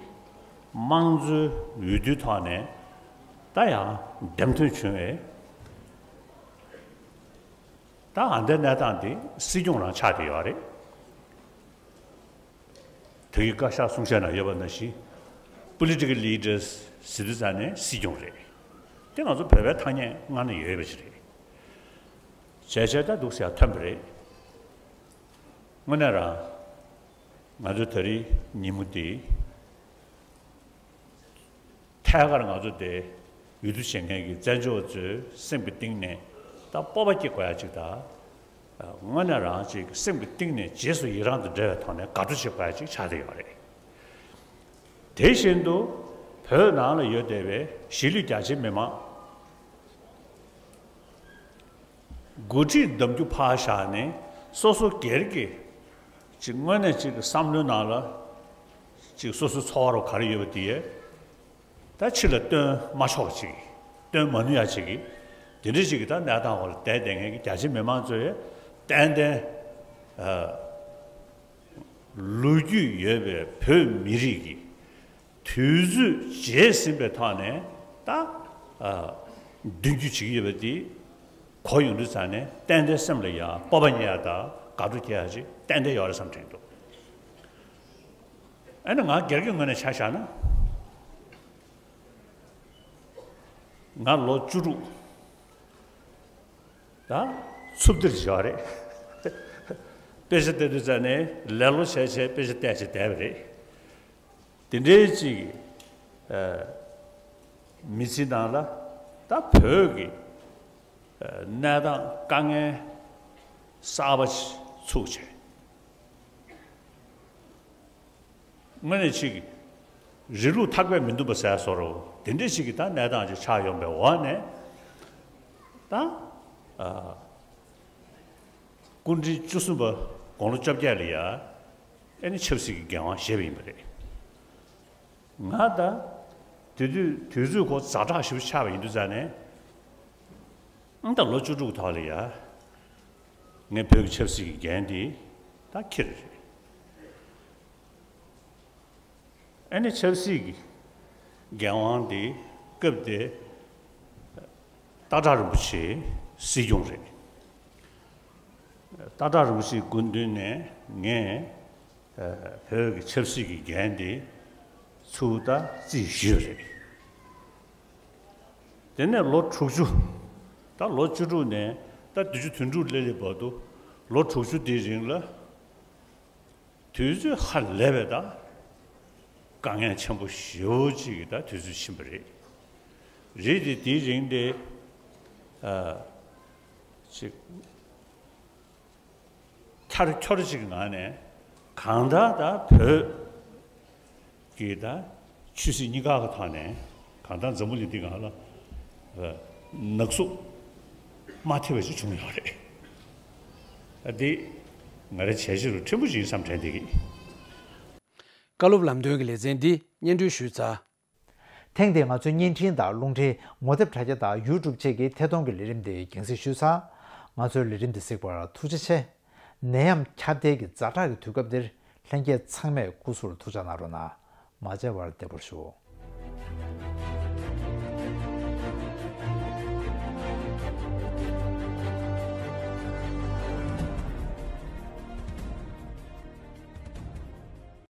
དམངས་གཙོའི་འོས་བསྡུའི་ཐོག་ནས་ད་ཡང་འདེམས་ཐོན་བྱུང་བས། ད་ཨ་འདའི་གནས་སྟངས་དེ་སྲིད་སྐྱོང་རང་ཆགས་བསྡད་ཡོད་རེད། བོད་ཀྱི་བཀའ་ཤག་གསུང་བཤད་ནང་ཡོད་པ་ནང་བཞིན། Political Leaders ཟེར་དུས་ཙང་ནས་སྲིད་སྐྱོང་རེད། དེ་ང་ཚོ་བོད་པའི་ཐ་སྙད་སྔར་ནས་ཡོད་པ་ཞིག་རེད། བྱས་བྱས་ད་འདུག་ཟེར་ཡ་ཐོན་པ་རེད། དངོས་གནས་རང་ང་ཚོ་ད་རིང་ཉིན་མོ་འདི། ཐད་ཀར་ང་ཚོ་དེ་འོས་བསྡུ་བྱེད་མཁན་གྱི་བཙན་བྱོལ་བ་ཚོའི་སེམས་ཀྱི་གཏིང་ནས་ད་སྤོབས་པ་སྐྱེ་དགོས་ཡ་ཅིག་དང་། དངོས་གནས་རང་ཅིག་སེམས་ཀྱི་གཏིང་ནས་རྗེས་སུ་ཡི་རང་དང་འབྲེལ་བའི་ཐོག་ནས་དགའ་སྤྲོ་བྱེད་དགོས་ཡ་ཅིག་ཆགས་བསྡད་ཡོད་རེད། དེ་བཞིན་དུ་བོད་ནང་ལ་ཡོད་བསྡད་པའི་གཞིས་ལུས་རྒྱ་ཆེའི་མི་མང་། འགོ་ཁྲིད་གདམ་རྒྱུ་ཕར་བཞག་ནས་སོ་སོ་སྒེར་གྱི་ཅིག་དངོས་གནས་ཅིག་གི་བསམ་བློའི་ནང་ལ་ཅིག་སོ་སོའི་ཚོར་བ་ག་རེ་ཡོད་པ་དེ་ད་ཕྱི་ལ་སྟོན་མ་ཆོག་པ་ཅིག་སྟོན་མ་ནུས་ཡ་ཅིག་གི་དེ་འདྲ་ཅིག་གི་ད་གནས་སྟངས་འོག་ལ་བསྡད་བསྡད་མཁན་གྱི་རྒྱ་ཆེ་མི་མང་ཚོས་ཏན་ཏན་ལོ་རྒྱུས་ཡོད་པའི་བོད་མི་རིགས་ཀྱི་དུས་ཚོད་བརྗེད་ཟིན་པའི་ཐོག་ནས་ད་མདུན་སྐྱོད་བྱེད་ཀྱི་ཡོད་པ་དེ་གོ་ཡོང་དུས་ཙང་ནས་ཏན་ཏན་སེམས་ལ་ཡང་སྤོབས་པ་རྙེད་ཡ་དང་དགའ་སྤྲོ་སྐྱེ་ཡ་ཅིག་ཏན་ཏན་ཡོད་རེད་བསམ་དྲན་འདུག། ཨ་ནི་ང་སྒེར་གྱི་ངོས་ནས་ཆ་བཞག་ན། ང་ལོ་བཅུ་དྲུག་ད་ཚུབ་སྟེ་བཞག་རེད། དཔེ་ཆ་བལྟ་དུས་ཙང་ནས་ལེ་ལོ་བྱས་བྱས་དཔེ་ཆ་བལྟས་བྱས་བསྡད་པ་རེད། དེ་འདྲའི་ཅིག་མི་ཚེའི་ནང་ལ་ད་བོད་ཀྱི་གནས་སྟངས་དཀའ་ངལ་གསར་པ་ཞིག་ཚུགས་བྱས། དངོས་གནས་ཅིག་རི་ལུགས་ཐག་པས་མི་འདུམ་པ་ཟེར་བཟོ་འདྲ་དེ་འདྲ་ཞིག་གི་ད་གནས་སྟངས་ཅིག་ཆགས་ཡོང་པའི་འོག་ནས་ད་ཨ་སྐུ་ཕྲེང་བཅུ་གསུམ་པ་དགུང་ལོ་བཅོ་བརྒྱད་ལ་ཡ་ཨེ་ནི་ཆབ་སྲིད་ཀྱི་འགན་དབང་བཞེས་པ་ཡིན་པ་རེད། ང་ད་དེ་དུས་དུས་ཚོད་ཁོ་ཛ་དྲག་ཞིག་ཆགས་པ་ཡིན་དུས་ཙང་ནས་ཨང་ད་ལོ་བཅུ་དྲུག་ཐོག་ལ་ཡ་ངས་བོད་ཀྱི་ཆབ་སྲིད་ཀྱི་འགན་དེ་ད་འཁྱེར་རེད། ཨ་ནི་ཆབ་སྲིད་ཀྱི་འགན་དབང་དེ་སྐབས་དེ་སྟག་བྲག་རིན་པོ་ཆེ་སྲིད་སྐྱོང་རེད། སྟག་བྲག་རིན་པོ་ཆེའི་སྐུ་མདུན་ནས་ངས་བོད་ཀྱི་ཆབ་སྲིད་ཀྱི་འགན་དེ་ཚུར་ད་རྩིས་ཞུས་པ་རེད། དེ་ནས་ལོ་དྲུག་ཅུ། ད་ལོ་བཅུ་དྲུག་ནས་ད་བདུན་ཅུ་དོན་དྲུག་སླེབས་སླེབས་བར་དུ་ལོ་དྲུག་ཅུ་དེའི་རིང་ལ། དུས་ཚོད་ཧ་ལས་པའི་ད་དཀའ་ངལ་ཆེན་པོ་ཞེ་པོ་ཅིག་གི་ད་དུས་ཚོད་ཕྱིན་པ་རེད། རེད་དེ་དེའི་རིང་དེ་ཨ་ཅིག་འཁྱར་འཁྱོར་ཅིག་གི་ངང་ནས་གང་ལྟར་ད་བོད་ཀྱི་ད་ཆོས་སྲིད་གཉིས་ཀ་གི་ཐོག་ནས་གང་ལྟར་འཛམ་བུ་གླིང་འདི་སྒང་ལ་ཨ་ནག་བསུབ་མ་ཐེབས་པ་ཞིག་བྱུང་ཡོད་རེད། ཨ་འདི་ང་རའི་བྱས་རྗེས་རུ་ཕྲན་བུ་ཞིག་ཡིན་བསམ་དྲན་བསྡད་ཀྱི། བཀའ་སློབ་ལམ་སྟོན་གྱི་ལེ་ཚན་འདི་སྙན་སྒྲོན་ཞུས་ཚར། ཐེངས་འདིའི་ང་ཚོའི་བརྙན་འཕྲིན་དང་རླུང་འཕྲིན་ངོ་དེབ་དྲ་རྒྱ་དང་ཡུ་ཊུབ་བཅས་ཀྱི་ཐད་གཏོང་གི་ལས་རིམ་དེ་རྒྱང་སྲིང་ཞུས་ཚར། ང་ཚོའི་ལས་རིམ་འདི་གཟིགས་པར་ཐུགས་རྗེ་ཆེ། ནད་ཡམས་ཁྱབ་གདལ་གྱི་ཛ་དྲག་གི་དུས་སྐབས་འདིར་ལྷན་རྒྱས་ཚང་མས་སྐུ་གཟུགས་ལ་ཐུགས་ཅག་གནང་རོགས་གནང་། མ་མཇལ་བར་བདེ་པོར་བཞུགས།